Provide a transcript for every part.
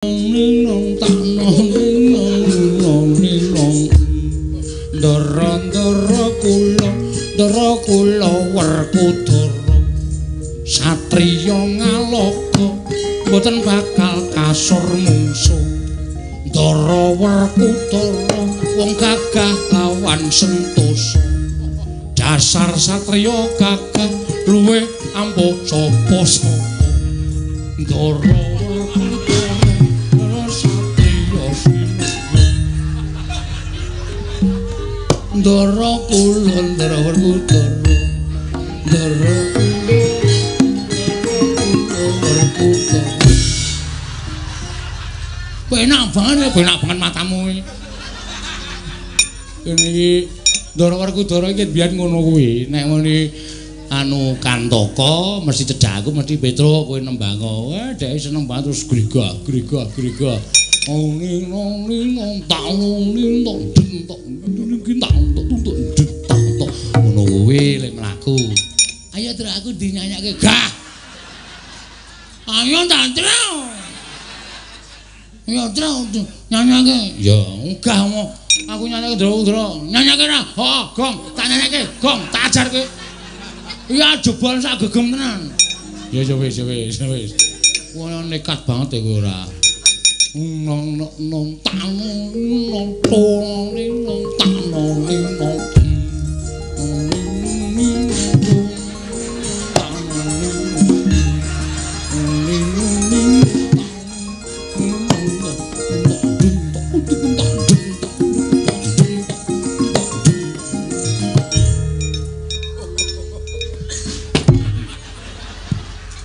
Ning nong tak nong ning nong nong ning nong. Ndara ndara kula, ndara kula Werkudara. Satriya ngaloka mboten bakal kasur mungsuh. Ndara Werkudara wong gagah lawan sentosa. Dasar satriya gagah luwih ampuh sapa sapa. Ndara Werkudara satriya sinuwun. Ndara kula ndara Werkudara. Ndara Werkudara. Penak banget, penak banget matamu iki. Kene iki Ndara Werkudara iki biyen ngono kuwi. Nek muni anu Kantaka mesti cedhak aku mesti Petruk kowe nembang. Wah, dhek seneng banget terus grigah grigah grigah. Ong ning nong ning nong tak nong ning tok den tok ning tak tok tok den tak tok. Ngono kuwi lek mlaku. Ayo Truk aku dinyanyake. Gah. Ayo ta Truk. Ya Truk nyanyake. Ya enggah mo. Aku nyanyake Ndara. Nyanyake ra. Heeh, gong, tak nyanyake, gong, tak ajarke. Iya jebol sak gegem tenan. Ya ya wis wis wis. Wah nekat banget ya kowe ora. Nong nong nong tak nong nong tong ning nong tak nong ning nong.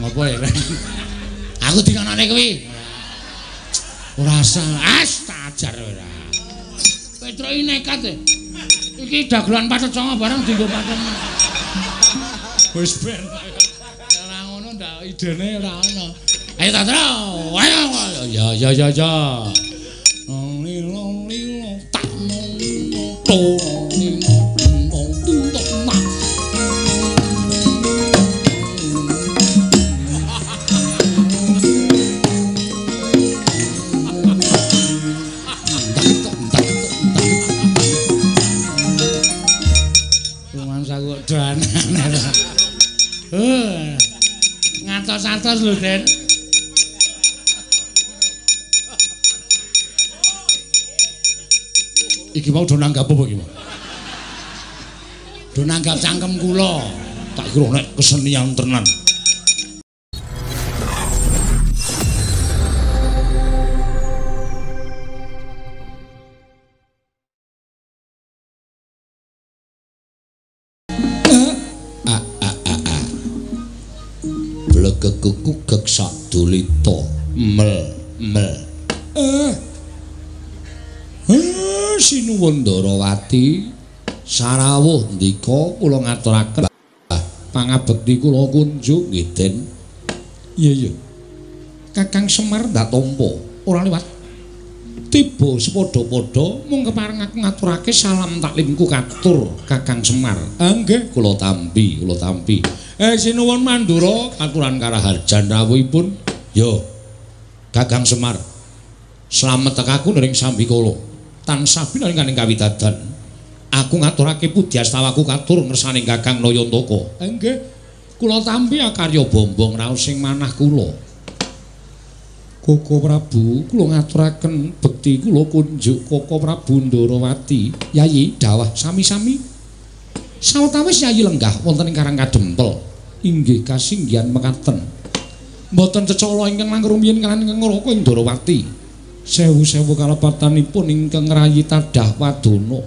Apa ya? Aku dikonone kuwi. Ora salah, as tak ajar ora. Petruk iki nekat e. Iki dagelan pathet sanga bareng dienggo pathet. Wis ben. Ora ngono ndak idene ora ono. Ayo ta Truk. Ayo. Ya ya ya ya. Nong ning nong ning nong tak nong ning nong tong ning nong tung tok nak. Ngatos-atos lho, Den. Iki mau do nanggap apa iki, Pak? Do nanggap cangkem kula. Tak kira nek kesenian tenan. Kekukek sadulita mel mel. Sinuwun Ndarawati sarawuh ndika kula ngaturaken pangabekti kula kunjuk nggih Den. Iya iya. Kakang Semar ndak tampa ora liwat. Tiba sepadha-padha mung kepareng aku ngaturake salam taklimku katur Kakang Semar. Nggih kula tampi, kula tampi. Sinuwun Mandura katuran karaharjan rawuhipun. Yo Kakang Semar. Slamet tekaku ning sambikala. Tansah binaring kawidadan. Aku ngaturake pudyastawaku katur ngersane Kakang Nayantaka. Nggih. Kula tampi akarya bombong raos sing manah kula. Koko Prabu, kula ngaturaken bekti kula kunjuk Koko Prabu Ndarawati. Yayi dawah sami-sami. Sawetawis Yayi lenggah wonten ing Karang Kadempel. Inggih kasinggihan mekaten. Mboten cecala ingkang langkung rumiyin kaliyan ingkang ngraka ing Ndarawati. Sewu-sewu kalepatanipun ingkang ngrayi tadah wadana.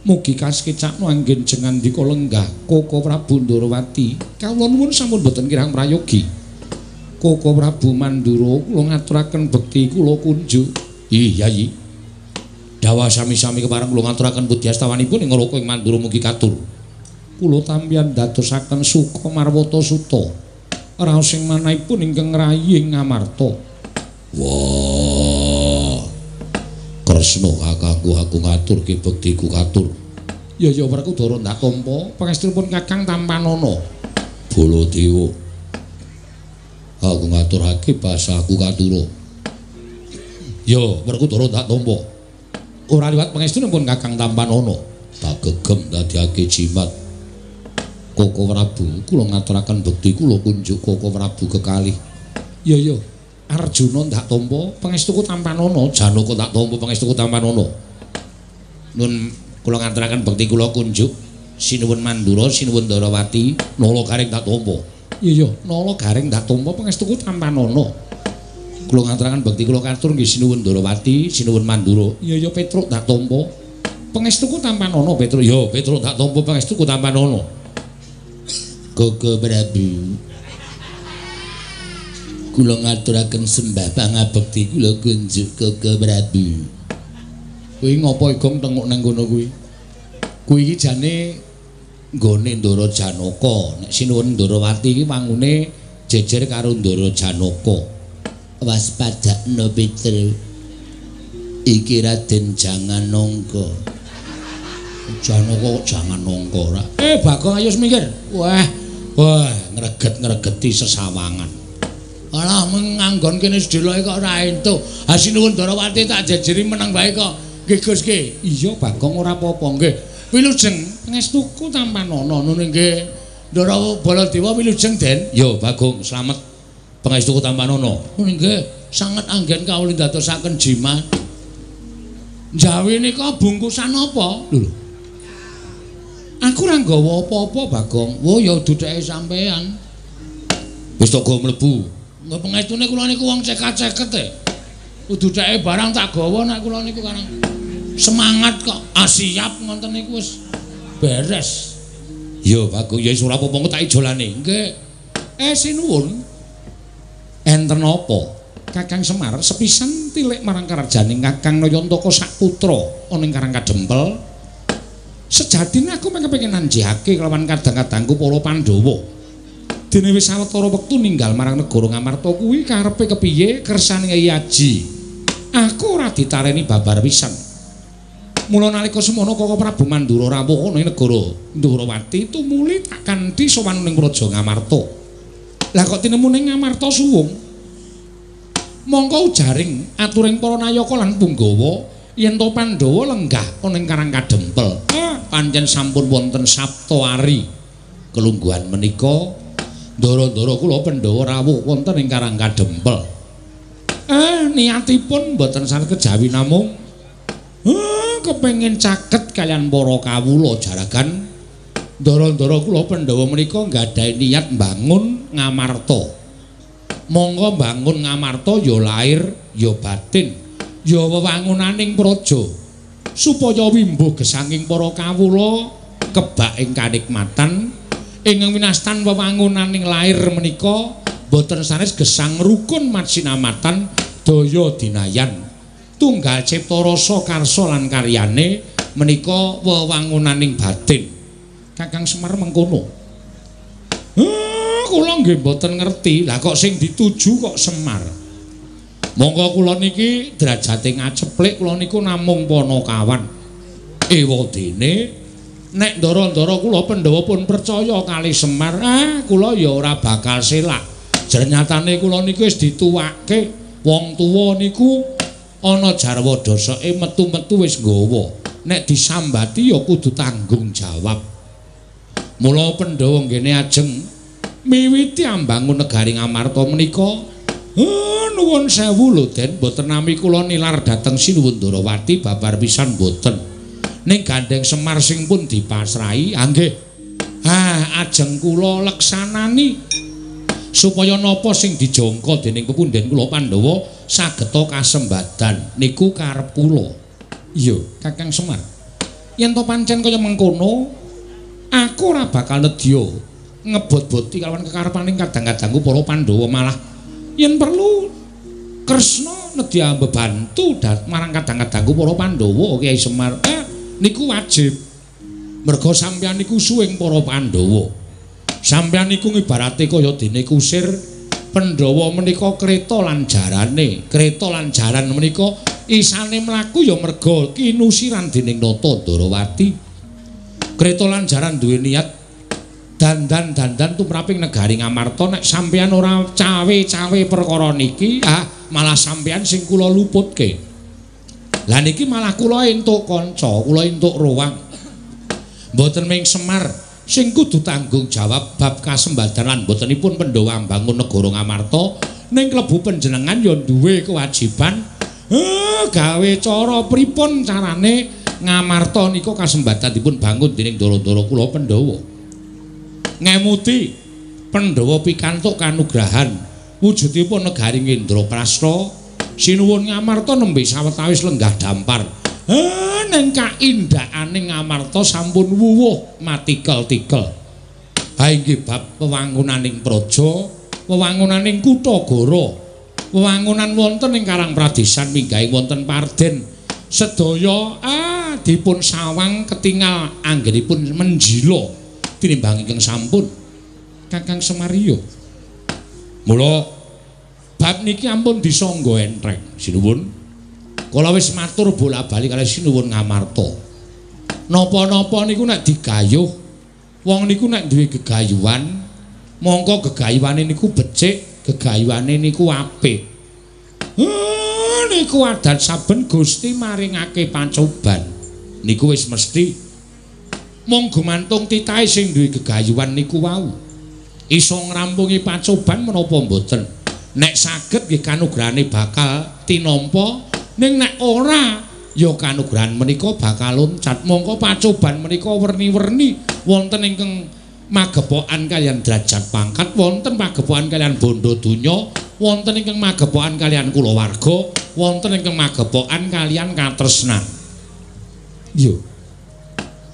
Mugi kasekecakno anggen jengandika lenggah Koko Prabu Ndarawati. Kawula nuwun sampun boten kirang prayogi. Koko Prabu Mandura kula ngaturaken bekti kula kunjuk. Ih Yayi. Dawah sami-sami kepareng kula ngaturaken pudyastawanipun ing Raka ing Mandura mugi katur. Kula tampian dadosaken suka marwata suta. Raos sing manahipun ingkang ngrayi ing Ngamarta. Wah. Kresna kakangku aku ngaturke bektiku katur. Ya ya Werkudara ndak tampa pangestunipun Kakang tampanana. Baladewa. Aku ngaturake basaku katura. Ya, Werkudara tak tampa. Ora liwat pangestunipun Kakang Tampanana. Tak gegem dadiake jimat. Koko Prabu, kula ngaturaken bekti kula kunjuk Koko Prabu kekalih. Ya ya, Arjuna tak tampa, pangestuku Tampanana, Janaka tak tampa, pangestuku Tampanana. Nun kula ngaturaken bekti kula kunjuk Sinuwun Mandura, Sinuwun Ndarawati, Nala Garing tak tampa. Iya ya, Nala Garing tak tampa pangestuku Tampanana. Kula ngaturaken bekti kula katur nggih Sinuwun Ndarawati, Sinuwun Mandura. Iya ya, Petruk tak tampa. Pangestuku Tampanana, Petruk. Ya, Petruk tak tampa pangestuku Tampanana. Koko Prabu, kula ngaturaken sembah pangabekti kula kunjuk Koko Prabu. Kuwi ngopo Igong tenguk nang kono kuwi? Kuwi iki jane nggone Ndara Janaka. Nek Sinuwun Ndarawati iki wangune jejer karo Ndara Janaka. Waspadakno Petruk, iki Raden Jangan Nangka. Janaka kok Jangan Nangka ora? Bagong ayo semingkir. Wah, wah, ngreget-ngregeti sesawangan. Alah menganggon kene sedeloke kok ora entuk. Ha Sinuwun Ndarawati tak jejeri meneng wae kok. Nggih Gus nggih. Iya Bagong ora apa-apa nggih. Wilujeng pangestuku Tampanana nun nggih. Ndara Baladewa wilujeng Den. Ya Bagong slamet pangestuku Tampanana. Nun nggih, sanget anggen kawula ndadosaken jimat. Jawi nika bungkusan apa? Lho. Aku ora nggawa apa-apa Bagong. Wo ya dudeke sampean. Wis to go mlebu. Nggih pangestune kula niku wong cekat-ceket e. Kudu dheke barang tak gawa nek kula niku karang semangat kok. Ah siap ngoten niku wis beres. Ya Bagong ya wis ora apa-apa tak ijolane. Nggih. Sinuwun. Enten apa? Kakang Semar sepisan tilik marang karajaning Kakang Nayantaka sak putra ana ing Karang Kadempel. Sejatine aku mung kepengin nanjihake kelawan kadang-kadangku para Pandhawa. Dene wis sawetara wektu ninggal marang negara Ngamarta kuwi karepe kepiye kersane Kyai Aji. Aku ora ditareni babar pisan. Mula nalika semono Koko Prabu Mandura rawuh ana ing negara Ndrawati tumuli tak kanthi sowan ning Praja Ngamarta. Lah kok tinemu ning Ngamarta suwung. Mongko ujaring aturing para nayaka lan punggawa yen to Pandhawa lenggah ana ing Karang Kadempel. Pancen sampun wonten Saptawari. Kelungguhan menika ndara-ndara kula Pandhawa rawuh wonten ing Karang Kadempel. Niatipun mboten sanes kejawi namung kepengin caket kaliyan para kawula jaragan. Ndara-ndara kula Pandhawa menika nggadahi niat mbangun Ngamarta. Monggo mbangun Ngamarta ya lair ya batin ya wewangunaning praja supaya wimbuh gesanging para kawula kebak ing kanikmatan ingkang winastan wewangunaning lair menika boten sanes gesang rukun masinamatan daya dinayan tunggal cipta rasa karsa lan karyane menika wewangunaning batin. Kakang Semar mengkono. Kula nggih mboten ngerti. Lah kok sing dituju kok Semar. Monggo kula niki derajate ngaceplik kula niku namung panakawan. Ewadene nek ndara-ndara kula Pandhawa pun percaya kali Semar, kula ya ora bakal selak. Jernyatane kula niku wis dituwake. Wong tuwa niku ana jarwa dosake metu-metu wis nggawa. Nek disambati ya kudu tanggung jawab. Mula Pandhawa nggene ajeng miwiti ambangun negari Ngamarta menika. Nuwun sewu lho Den, mboten nami kula nilar dhateng Sinuwun Ndarawati babar pisan mboten. Ning gandeng Semar sing pun dipasrahi, nggih. Ajeng kula leksanani supaya napa sing dijangka dening pepundhen kula Pandhawa sageta kasembadan niku karep kula. Iya, Kakang Semar. Yen to pancen kaya mengkono, aku ora bakal nedya ngebot-boti kalawan kekarepaning kadang-kadangku para Pandhawa, malah yen perlu Kresna nedya mbebantu marang kadang-kadangku para Pandhawa. Kyai Semar, niku wajib. Merga sampeyan niku suwing para Pandhawa. Sampeyan niku ngibarate kaya dene kusir Pandhawa menika kreta lan jarane. Kreta lan jaran menika isane mlaku ya merga kinusiran dening Nata Ndarawati. Kreta lan jaran duwe niat dandan-dandan tumraping negari Ngamarta. Nek sampeyan ora cawe-cawe perkara niki, malah sampeyan sing kula luputke. Lah niki malah kula entuk kanca, kula entuk ruwang. Mboten ming Semar sing kudu tanggung jawab bab kasembadan lan mbotenipun Pandhawa mbangun negara Ngamarta, ning klebu panjenengan ya duwe kewajiban gawe cara pripun carane Ngamarta nika kasembadan dipun bangun dening ndara-ndara kula Pandhawa. Ngemuti Pandhawa pikantuk kanugrahan wujudipun negari Indraprasta, sinuwun Ngamarta nembe sawetawis lenggah dampar. Ning kaindakane Ngamarta sampun wuwuh matikel-tikel. Ha inggih bab wewangunaning praja, wewangunaning kutha gara, wewangunan wonten ing Karang Pradesan minggahing wonten Parden, sedaya dipun sawang ketingal anggenipun menjila tinimbang ingkang sampun Kakang Semar. Mula bab niki ampun disangga entreng. Sinuwun. Kula wis matur bola-bali kalih sinuwun Ngamarta. Napa-napa niku nek digayuh, wong niku nek duwe gegayuhan, mongko gegayuhane niku becik, gegayuhane niku apik. Niku adat saben Gusti maringake pancoban. Niku wis mesti mung gumantung titahe sing duwe gegayuhan niku wau. Iso ngrampungi pacoban menapa mboten? Nek saged nggih kanugrahane bakal tinampa, ning nek ora ya kanugrahan menika bakal loncat. Mongko pacoban menika werni-werni wonten ingkang magepokan kaliyan derajat pangkat, wonten magepokan kaliyan bondo donya, wonten ingkang magepokan kaliyan kulawarga, wonten ingkang magepokan kaliyan katresnan. Yo.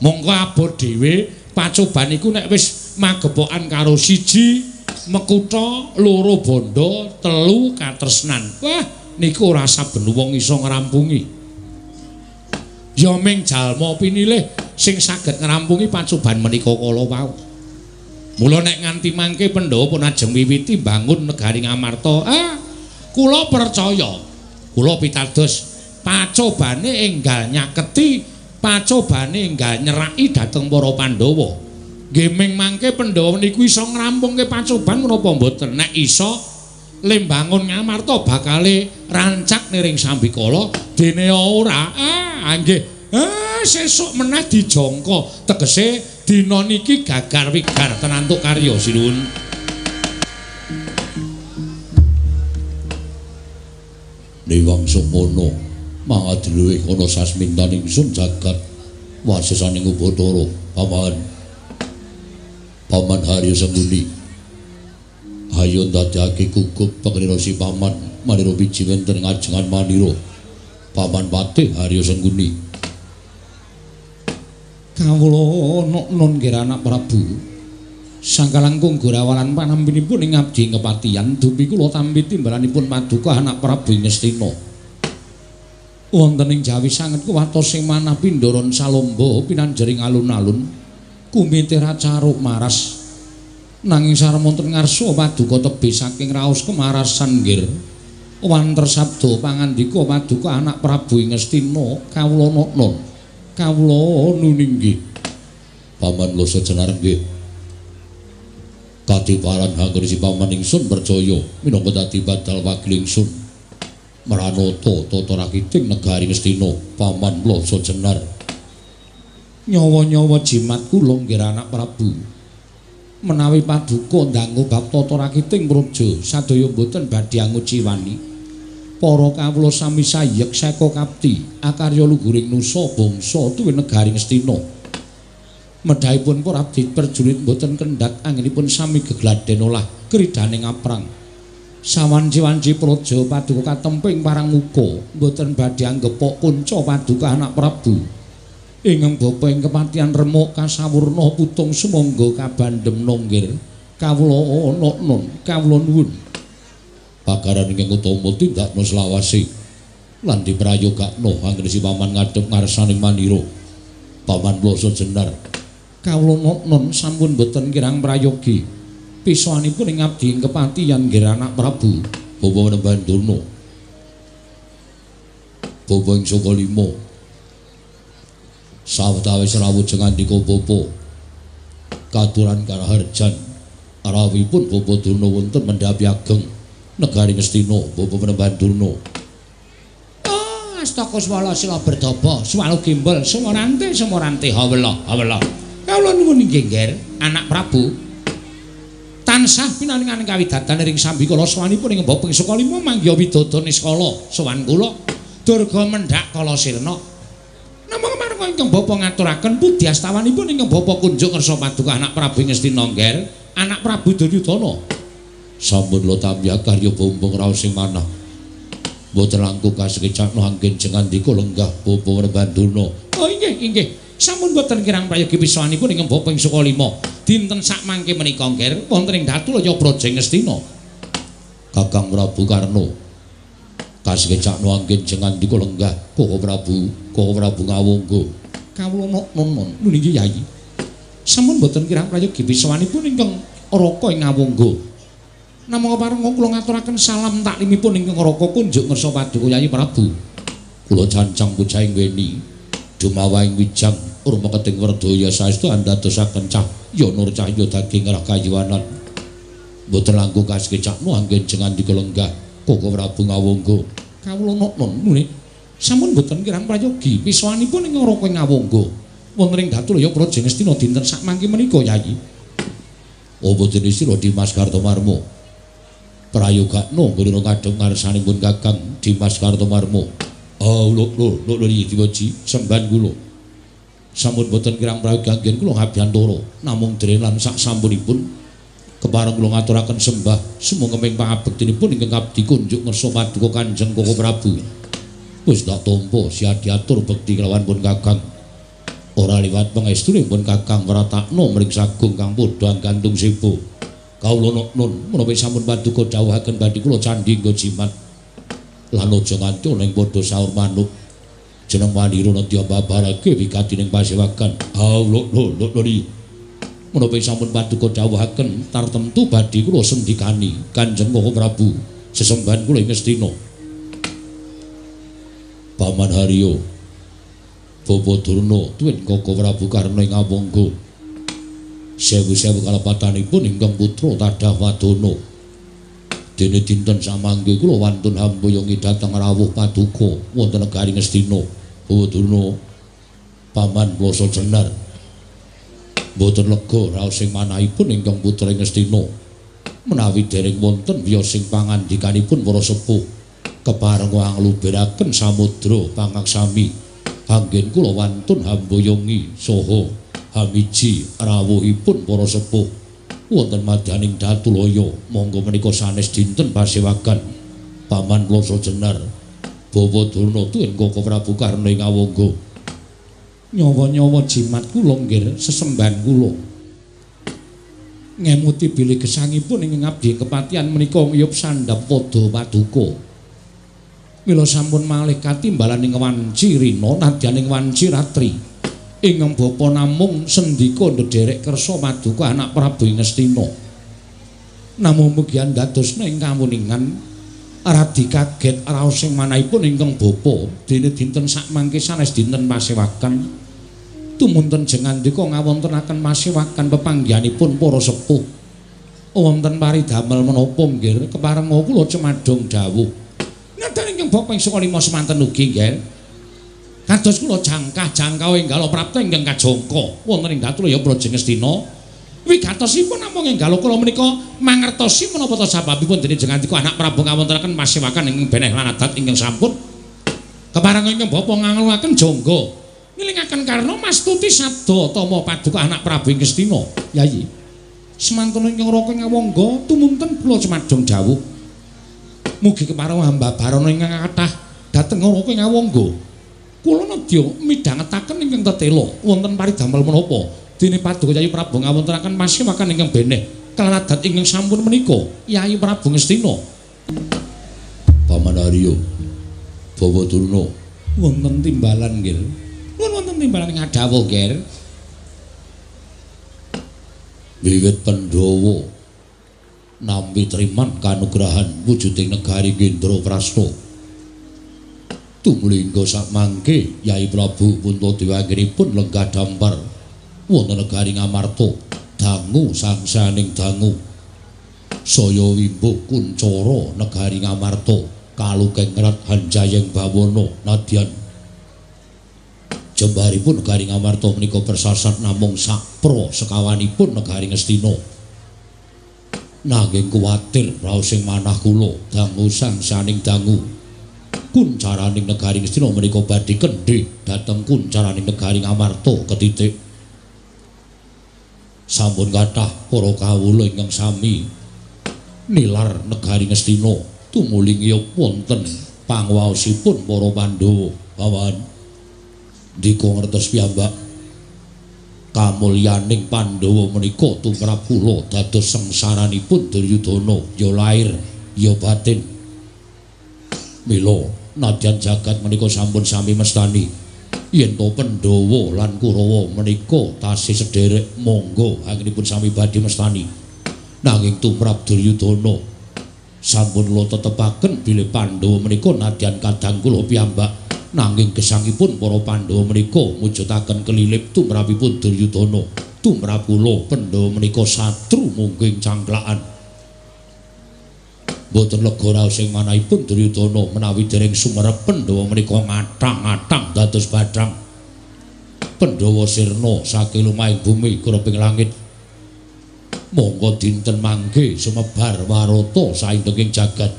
Mongko abot dhewe pacoban iku nek wis magepokan karo siji mekutha, loro bondo, telu katresnan. Wah, niku ora saben wong iso ngrampungi. Ya ming jalma pinilih sing saged ngrampungi pacoban menika kala wau. Mula nek nganti mangke Pandhawa pun ajeng wiwiti mbangun negari Ngamarta, kula percaya, kula pitados pacobane enggal nyaketi, pacobane enggal nyeraki dhateng para Pandhawa. Nggih ming mangke Pandhawa niku iso ngrampungke pacoban menapa mboten? Nek iso le mbangun Ngamarta bakale rancak niring sambikala, dene ora nggih sesuk meneh dijangka, tegese dina niki gagar wigar tenantuk karya sinuwun. Niwang Sukmana mangadluwe kana sasmintaning sun jagat wasesaning Ubathara. Paman, Paman Harya Sengkuni, ayo ndadekake gugup pangrira si paman manira wiji wonten ngajengan manira. Paman Patih Harya Sengkuni. Kawula nok-non nggih anak Prabu. Sangkalangkung gorawalan panampinipun ing abdi kepatihan dumi kula tampi timbalanipun paduka anak Prabu Ngastina. Wonten ing Jawi sanget kuwatos sing manah pindharan salomba pinanjering alun-alun kumite racaruk maras. Nanging sarem wonten ngarsa paduka tebih saking raos kemarasan nggir. Wanter sabda pangandika paduka anak Prabu Ngastina kawula nok-non. Kawula nuninggih. Paman Losa Jenar nggih. Kadiparan hangger si paman ingsun percaya minangka dadi badal wakil ingsun mranata tata rakiting negari Ngastina. Paman Losa Jenar. Nyawa-nyawa jimat kula nggih anak Prabu. Menawi paduka ndanggu bab tata rakiting praja sadaya mboten badhe anguciwani. Para kawula sami sayek seka kapti akarya luhuring nusa bangsa tuwin negari Ngastina. Medhahipun para abdi prajurit mboten kendhat anggenipun sami gegladen olah kridhaning aprang. Sawanci-wanci praja paduka katemping parang muka mboten badhe anggepok kunca paduka anak Prabu. Ingkang bapa ing kepatihan remuk kasawurna putung sumangga kabandhem nonggir kawula nok-non kawula nuwun. Pagaran ingkang utama tindakna selawase lan diprayogakna anggene si paman ngadhep ngarsaning manira. Paman Losa Jenar. Kawula nok-non sampun boten kirang prayogi. Pisoanipun ing abdi ing kepatihan nggih anak Prabu. Bapa Panembahan Durna. Bapa ing saka lima. Sawetawis rawuh ngandika bapa katuran karaharjan rawuhipun Bapa Durna wonten mendhapi ageng. Negari Ngastina Bapa Panembahan Durna. Oh, astaka swala sila berdaba, swalu gembel, sumorante sumorante hawela hawela. Kawula nuwun inggih, Ngger, anak Prabu. Tansah pinaringan kawidatan ring sambikala sowanipun ing Bapa ing Sukalima manggiha widada niskala sowan kula Durga mendhak kala sirna. Namung marga ingkang bapa ngaturaken puji astawanipun ingkang bapa kunjuk ngersa paduka anak Prabu Ngastina, Ngger, anak Prabu Duryudana. Sampun kula tampi karya bumbung raos sing manah. Mboten langkung kasekecakno anggen jengandika lenggah Bapa Panembahan Durna. Oh inggih inggih. Sampun boten kirang prayogi pisanipun ingkang bapa ing Sukalima. Dinten sakmangke menika, Ngger, wonten ing Datulaya Praja Ngastina. Kakang Prabu Karna kasekecakno anggen jengandika lenggah Koko Prabu, Koko Prabu Ngawangga. Kawula nuwun nggih Yayi. Sampun boten kirang prayogi pisanipun ingkang Raka ing Ngawangga. Namung kepareng kula ngaturaken salam taklimipun ingkang Raka kunjuk ngersa paduka Yayi Prabu. Kula cancang pujahing weni dumawahing wijang urmeketing werdaya saestu andadosaken cahya nur cahya daging rah kayuwanan. Mboten langkung kasekecakno anggen jengandika lenggah Koko Prabu Ngawangga. Kawula nuwun sampun boten kirang prayogi pisanipun ing Raka Ngawangga. Wonten ing Datulaya Praja Ngastina dinten sakmangke menika Yayi. Apa dene sira Dimas Kartomarma? Prayogakno nggone ngadhep ngarsanipun Kakang Dimas Kartomarma. Oh lho lho lho diwaji semban kula. Sampun boten kirang prayogi anggen kula ngabiyantara namung dene lan sak sampunipun kepareng kula ngaturaken sembah sumangga pangabektinipun ingkang abdi kunjuk ngersa paduka Kanjeng Koko Prabu. Wis tak tampa siadiatur bekti kelawan pun Kakang. Ora liwat pangestune pun Kakang wratakno mring sagung kang padha gantung sipo. Kawula nun menawi sampun paduka dawuhaken badhe kula candhi nggo jimat. Lan aja nganti ana ing padha saur manuk. Jeneng Wanira nedya babarake wigati ning pasewagan. Ah lho lho lho lho. Menawi sampun paduka dawuhaken tartemtu badhe kula sendikani Kanjeng Koko Prabu sesembahan kula ing Ngastina. Paman Haryo Bapa Durna tuwin Koko Prabu Karna ing Awangga. Sewu-sewu kalepatanipun ingkang putra tadah wadana. Dene dinten samangke kula wantun hamboyongi dhateng rawuh paduka wonten negari Ngastina. Bapa Durna Paman Plasa Jenar mboten lega raos sing manahipun ingkang putra Ngastina. Menawi dereng wonten wiyos sing pangandikanipun para sepuh kepareng angluberaken samudra pangaksami. Anggen kula wantun hamboyongi saha hamiji rawuhipun para sepuh wonten madyaning Datulaya. Monggo menika sanes dinten pasewagan Paman Plasa Jenar Bawa Durna tuwin Koko Prabu Karna ing Awangga. Nyawa-nyawa jimat kula nggih sesembahan kula ngemuti bilih gesangipun ing ngabdi kepatihan menika ngiyup sandhap pada paduka. Mila sampun malih katimbalan ing wanci rina nadyan ing wanci ratri. Ingkang bapa namung sendika ndederek kersa paduka anak Prabu Ngastina. Namung mugi andadosna ing kamuningan radi kaget raos sing manahipun ingkang bapa dene dinten sakmangke sanes dinten pasewakan. Tumunten jengandika ngawontenaken pasewakan pepanggihanipun para sepuh. Wonten paridamel menapa nggih kepareng kula cemadhong dawuh. Ngaten ingkang bapa ing Sukalima semanten ugi nggih. Kados kula jangkah-jangkau enggal prapta ingkang kajangka wonten ing Datulaya Praja Ngastina. Wigatosipun namung enggal kula menika mangertosi menapa ta sababipun dene jengandika anak Prabu ngawontenaken pasewakan ingkang beneh lan adat ingkang sampun. Kepareng ingkang bapa nganglungaken jangga ngelingaken karna mastuti sabda tama paduka anak Prabu ing Ngastina. Yayi, semanten ingkang Raka Ngawangga tumunten kula cemadhong dawuh. Mugi kepareng hamba barana ingkang kathah dhateng Raka Ngawangga. Kula nedya midhangetaken ingkang tetela wonten paridamel menapa dene paduka Yayi Prabu ngawontenaken pasewakan ingkang beneh kelan adat ingkang sampun menika Yayi Prabu Ngastina. Paman Haryo Bawa Durna wonten timbalan nggih. Nuwun wonten timbalan ngadhawuh nggih. Wiwit Pandhawa nampi triman kanugrahan wujuding negari Indraprasta. Tumlingga sakmangke Yai Prabu Puntadewa anggenipun lenggah dampar wonten negari Ngamarta dangu sangsaning dangu. Saya wimbuh kuncara negari Ngamarta kalukengrat hanjayeng bawana nadyan jembaripun negari Ngamarta menika persasat namung sakpra sekawanipun negari Ngastina. Nanging kuwatir raos ing manah kula dangu sangsaning dangu kuncaraning negari Ngastina menika badhe kendhi dhateng kuncaraning negari Ngamarta ketitik. Sampun kathah para kawula ingkang sami nilar negari Ngastina tumuli ngiyup wonten pangwaosipun para Pandhawa. Paman ndika ngertos piyambak kamulyaning Pandhawa menika tumrap kula dados sengsaranipun Duryudana ya lair ya batin. Mila nadyan jagat menika sampun sami mestani yen to Pandhawa lan Kurawa menika tasih sederek monggo anggenipun sami badhe mestani. Nanging tumrap Duryudana sampun kula tetepaken bilih Pandhawa menika nadyan kadang kula piyambak, nanging gesangipun para Pandhawa menika mujudaken kelilip tumrapipun Duryudana. Tumrap kula Pandhawa menika satru mungging cangklakan. Mboten lega raos ing manahipun Duryudana menawi dereng sumerep Pandhawa menika ngathang-athang dados badrang. Pandhawa sirna saking lumahing bumi greping langit. Monggo dinten mangke sumebar warata saindenging jagat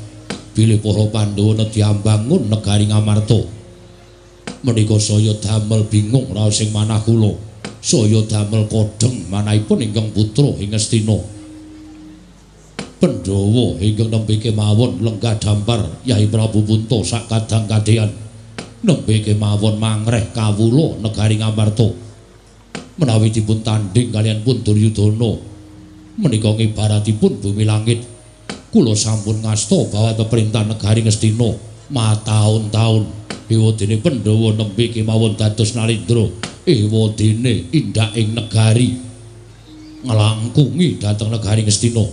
bilih para Pandhawa nedhi ambangun negari Ngamarta. Menika saya damel bingung raos ing manah kula. Saya damel kodheng manahipun ingkang putra ing Ngastina. Pandhawa ingkang nembe kemawon lenggah dampar Yai Prabu Punta sak kadang kadeyan. Nembe kemawon mangreh kawula negari Ngamarta. Menawi dipun tandhing kaliyan pun Duryudana menika ngibaratipun bumi langit. Kula sampun ngasta bawa peperintah negari Ngastina mataun-taun. Ewadene Pandhawa nembe kemawon dados nalindra, ewadene indak ing negari nglangkungi dhateng negari Ngastina.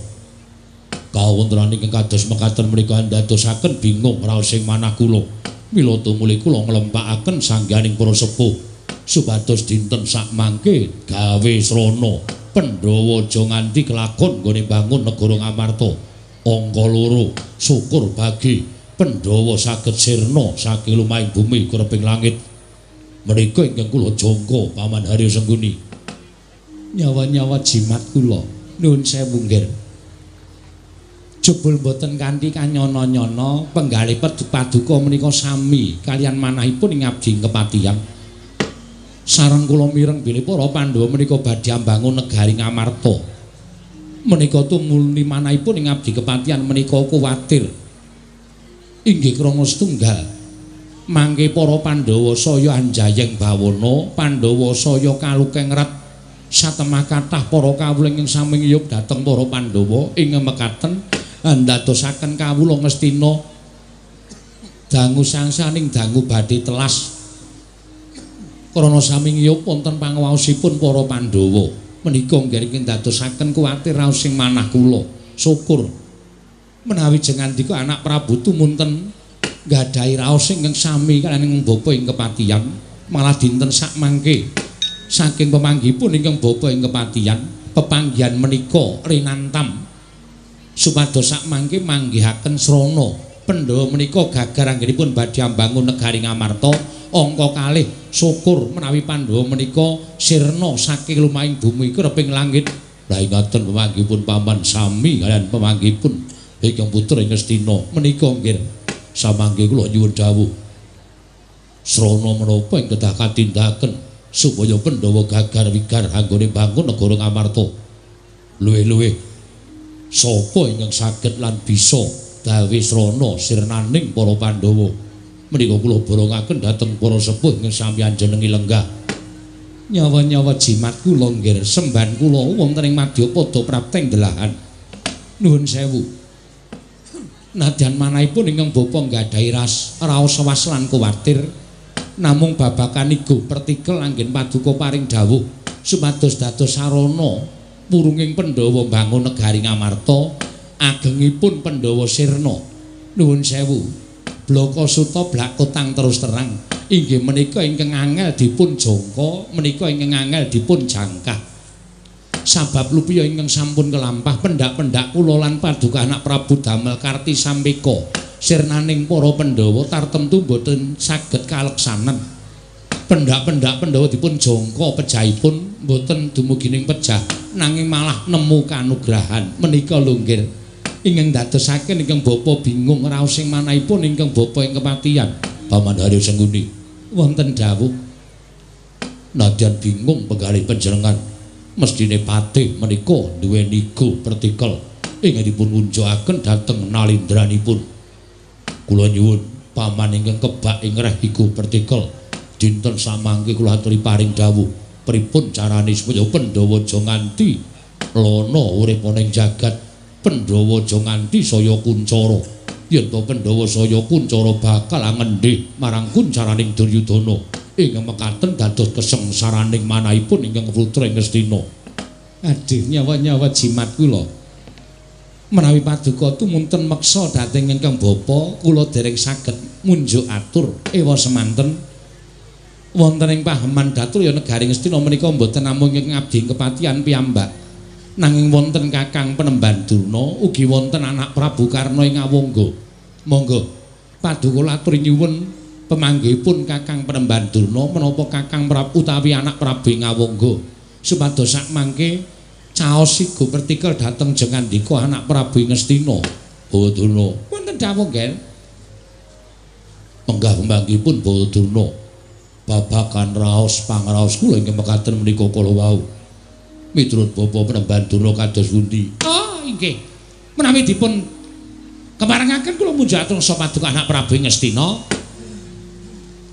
Kawontenan ingkang kados mekaten menika ndadosaken bingung raos ing manah kula. Mila tumuli kula nglempakaken sangganing para sepuh supados dinten sakmangke gawe srana Pandhawa aja nganti kelakon nggone bangun negara Ngamarta. Angka 2 syukur bagi Pandhawa saged sirna saking lumahing bumi greping langit. Menika ingkang kula jangka Paman Haryo Sengkuni. Nyawa-nyawa jimat kula nuwun sewu nggih. Jebul mboten kanthi kanyana-nyana penggalih paduka menika sami kaliyan manahipun ing abdi kepatihan. Sareng kula mireng bilih para Pandhawa menika badhe ambangun negari Ngamarta. Menika tumuli manahipun ing abdi kepatihan menika kuwatir. Inggih krana setunggal mangke para Pandhawa saya anjayeng bawana, Pandhawa saya kalukengrat satemah kathah para kawula ingkang sami ngiyup dhateng para Pandhawa ing mekaten ndadosaken kawula Ngastina dangu sangsaning dangu badhe telas krana sami ngiyup wonten pangwaosipun para Pandhawa. Menika nggih ndadosaken kuwatir raos ing manah kula. Syukur menawi jengandika anak Prabu tumunten nggadahi raos ingkang sami kaliyan ing bapa ing kepatihan, malah dinten sakmangke saking pemanggihipun ingkang bapa ing kepatihan pepanggihan menika rinantam supados sakmangke manggihaken srana Pandhawa menika gagar anggenipun badhe ambangun negari Ngamarta. Angka kalih syukur menawi Pandhawa menika sirna saking lumahing bumi kreping langit. Lah ingaten pemanggihipun paman sami kaliyan pemanggihipun ingkang putra ing Ngastina menika nggih samangke kula nyuwun dawuh srana menapa ing kedah katindakaken supaya Pandhawa gagar wigar anggone bangun negara Ngamarta. Luwih-luwih sapa ingkang saged lan bisa gawe srana sirnaning para Pandhawa menika kula borongaken dhateng para sepuh ingkang sami anjenengi lenggah. Nyawa-nyawa jimat kula nggih semban kula wonten ing madyapada prapteng delahan. Nuwun sewu. Nadyan manahipun ingkang bapa nggadahi raos was lan kuwatir namung babakan igo pertikel anggen paduka paring dawuh supados dados sarana purunging Pandhawa mbangun negari Ngamarta agengipun Pandhawa sirna. Nuwun sewu. Blaka suta blakotang terus terang inggih menika ingkang angel dipun jangka, menika ingkang angel dipun jangkah. Sabab lupiya ingkang sampun kelampah pendak-pendak kula lan paduka anak Prabu damel karti sampeka sirnaning para Pandhawa tartemtu boten saged kaleksanen. Pendak-pendak Pandhawa dipun jangka pejahipun boten dumugi ning pejah nanging malah nemu kanugrahan. Menika lho nggih ingkang dadosaken ingkang bapa bingung raos ing manahipun ingkang bapa ing kepatihan. Paman Haryo Sengkuni wonten dawuh nadyan bingung penggalih panjenengan mesthine patih menika duweni igo pertikel ingkang dipun unjukaken dhateng nalindranipun. Kula nyuwun paman ingkang kebak ing reh igo pertikel dinten samangke kula aturi paring dawuh pripun carane supaya Pandhawa aja nganti lana urip ana ing jagat, Pandhawa aja nganti saya kuncara. Yen to Pandhawa saya kuncara bakal angendhih marang kuncaraning Duryudana ingkang mekaten dados kesengsaraning manahipun ingkang putra ing Ngastina. Adih nyawa-nyawa jimat kula. Menawi paduka tumunten meksa dhateng ingkang bapa kula dereng saged munjuk atur ewa semanten wonten ing paheman Daturya negari Ngastina menika mboten namung ing ngabdi kepatihan piyambak nanging wonten Kakang Penemban Durna ugi wonten anak Prabu Karna ing Awangga. Monggo paduka aturi nyuwun pemanggihipun Kakang Penemban Durna menapa Kakang Prabu utawi anak Prabu ing Awangga supados sakmangke caos igo pertikel dhateng jengandika anak Prabu ing Ngastina. Bawa Durna wonten dawuh nggih. Menggah pemanggihipun Bawa Durna babagan raos pangraos kula ingkang mekaten menika kala wau. Miturut Bapak Penemban Durna kados pundi? Oh, inggih. Menawi dipun keparengaken kula munjuk atur paduka anak Prabu ing Ngastina.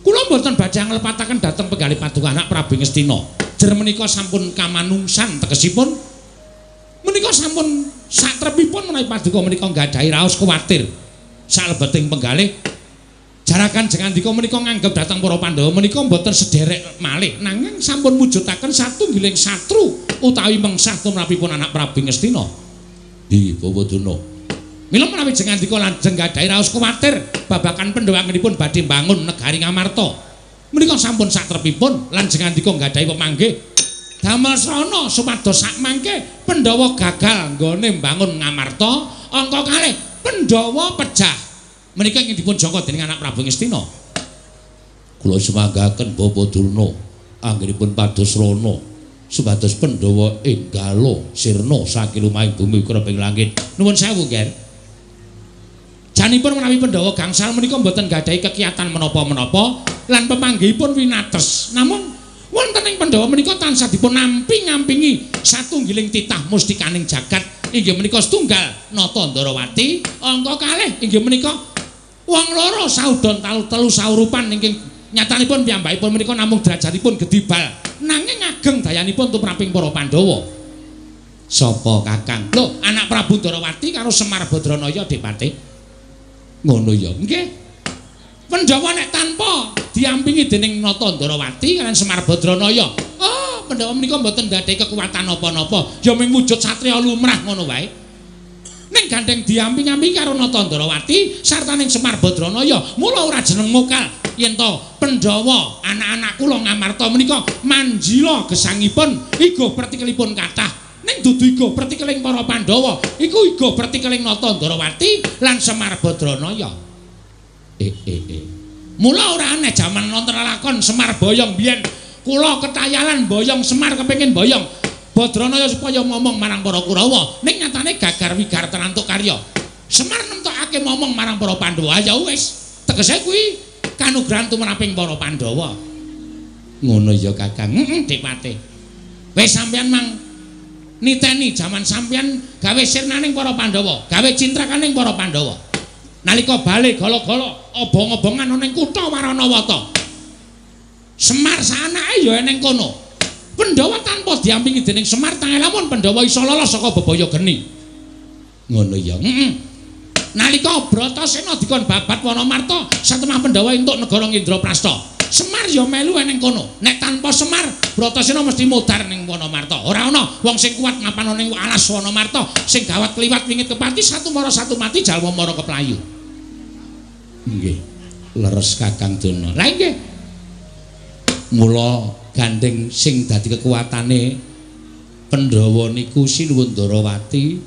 Kula mboten badhe nglepataken dhateng penggalih paduka anak Prabu Ngastina. Jer menika sampun kamanungsan tegesipun menika sampun satrepipun menawi paduka menika nggadahi raos kuwatir salebeting penggalih jarakan jengandika menika nganggep dhateng para Pandhawa menika mboten sederek malih nanging sampun mujudaken satunggiling satru utawi mengsah tumrapipun anak Prabu Ngastina. Di Bawa Durna. Mila menawi jengandika lajeng nggadahi raos kuwatir babagan Pandhawa anggenipun badhe mbangun negari Ngamarta. Menika sampun satrepipun lan jengandika nggadahi pemanggih damel srana supados sakmangke Pandhawa gagal nggone mbangun Ngamarta angka kalih Pandhawa pejah. Menika ingkang dipun jangka dening anak Prabu Ngastina. Kula sumanggaken Bapak Durna anggenipun pados srana supados Pandhawa enggala sirna saking lumahing bumi kreping langit. Nuwun sewu, Nger. Janipun menawi Pandhawa gangsal menika mboten nggadahi kekiatan menapa-menapa lan pemanggihipun winates. Namung wonten ing Pandhawa menika tansah dipun amping-ampingi satunggiling titah mustikaning jagat inggih menika setunggal Nata Ndarawati, angka kalih inggih menika wong loro saudon telu saurupan ingkang nyatanipun piyambakipun menika namung derajatipun gedibal nanging ageng dayanipun tumraping para Pandhawa. Sapa Kakang? Lho, anak Prabu Ndarawati karo Semar Badranaya Depate. Ngono ya. Nggih. Pandhawa nek tanpa diampingi dening Nata Ndarawati kaliyan Semar Badranaya, oh, Pandhawa menika mboten ndadekake kekuatan napa-napa, ya mung wujud satriya lumrah ngono wae. Ning gandeng diamping-ampingi karo Nata Ndarawati sartaning Semar Badranaya, mula ora jeneng mokal yen to Pandhawa anak-anak kula Ngamarta menika manjila gesangipun igo pertikelipun kathah. Ning dudu igo pertikeling para Pandhawa, iku igo pertikeling Nata Ndarawati lan Semar Badranaya. Mula ora aneh jaman nonton lakon Semar Boyong biyen kula ketayalan boyong Semar kepengin boyong Badranaya supaya momong marang para Kurawa, ning nyatane gagar wigar terantuk karya. Semar nemtokake momong marang para Pandhawa, ya wis, tegese kuwi kanugrahan tumraping para Pandhawa. Ngono ya Kakang. Heeh, Depate. Wis sampeyan mang niteni jaman sampeyan gawe sirnaning para Pandhawa, gawe cintrakaning para Pandhawa. Nalika bali gala-gala obong-obongan ana ning kutha Waranawata. Semar saanake ya eneng kono. Pandhawa tanpa diampingi dening Semar tangel lamun Pandhawa iso lolos saka bebaya geni. Ngono ya. Heeh. Nalika Bratasena dikon babat Wanamarta, satemah Pandhawa entuk negara Indraprasta. Semar ya melu eneng kono. Nek tanpa Semar, Bratasena mesti modar ning Wanamarta. Ora ana wong sing kuat ngapana ning alas Wanamarta, sing gawat kliwat wingit kepati satu mara satu mati jalma mara keplayu. Nggih. Leres Kakang Durna. Lah nggih. Mula gandeng sing dadi kekuatane Pandhawa niku Sinuwun Ndarawati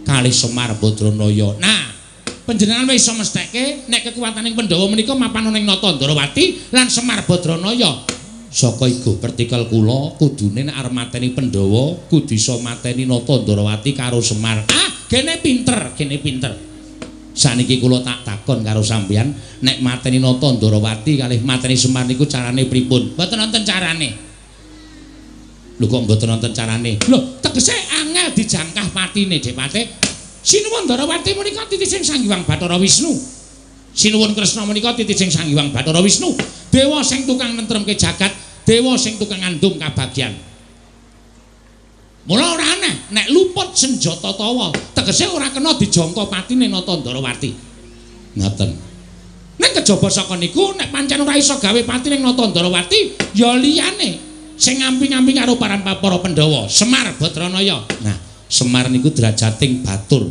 kalih Semar Badranaya. Nah, panjenengan wis iso mestheke nek kekuwataning Pandhawa menika mapan ana ing Nata Ndarawati lan Semar Badranaya. Saka igo pertikel kula kudune nek arep mateni Pandhawa kudu iso mateni Nata Ndarawati karo Semar. Ah, gene pinter, gene pinter. Saniki kula tak takon karo sampeyan, nek mateni Nata Ndarawati kalih mateni Semar niku carane pripun? Mboten wonten carane. Lho kok mboten wonten carane? Lho, tegese angel dijangkah patine, Depate. Sinuwun Ndarawati menika titising Sang Hyang Bathara Wisnu. Sinuwun Kresna menika titising Sang Hyang Bathara Wisnu. Dewa sing tukang nentremke jagat, dewa sing tukang ngandung kabagyan. Mula ora aneh nek luput senjata tawa, tegese ora kena dijangka patine Nata Ndarawati. Ngoten. Nek kejaba saka niku nek pancen ora iso gawe patine Nata Ndarawati, ya liyane sing ngamping-amping karo para Pandhawa, Semar Badranaya. Nah, Semar niku derajating batur.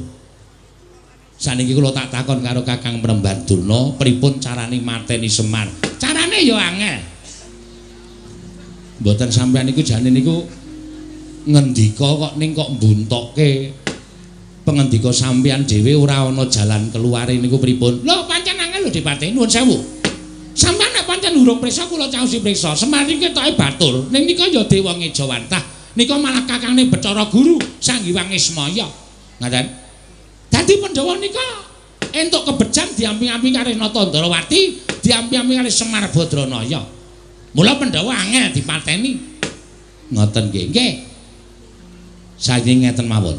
Saniki kula tak takon karo Kakang Premban Durna, pripun carane mateni Semar? Carane ya angel. Mboten sampeyan niku jane niku ngendika kok ning kok mbuntokke pengendika sampeyan dhewe ora ana jalan keluare niku pripun? Lho pancen angel lho Dipate, nuwun sewu. Sampeyan nek pancen urung prisa kula caosi prisa. Semar iki ketoke batur, ning nika ya dewa ngejawantah. Nika malah kakangne Bathara Guru Sang Hyang Ismaya. Ngaten. Dadi Pandhawa nika entuk kebejan diamping-amping kalih Nata Ndarawati, diamping-amping kalih Semar Badranaya. Mula Pandhawa angel dipateni. Ngoten nggih. Nggih. Saiki ngeten mawon.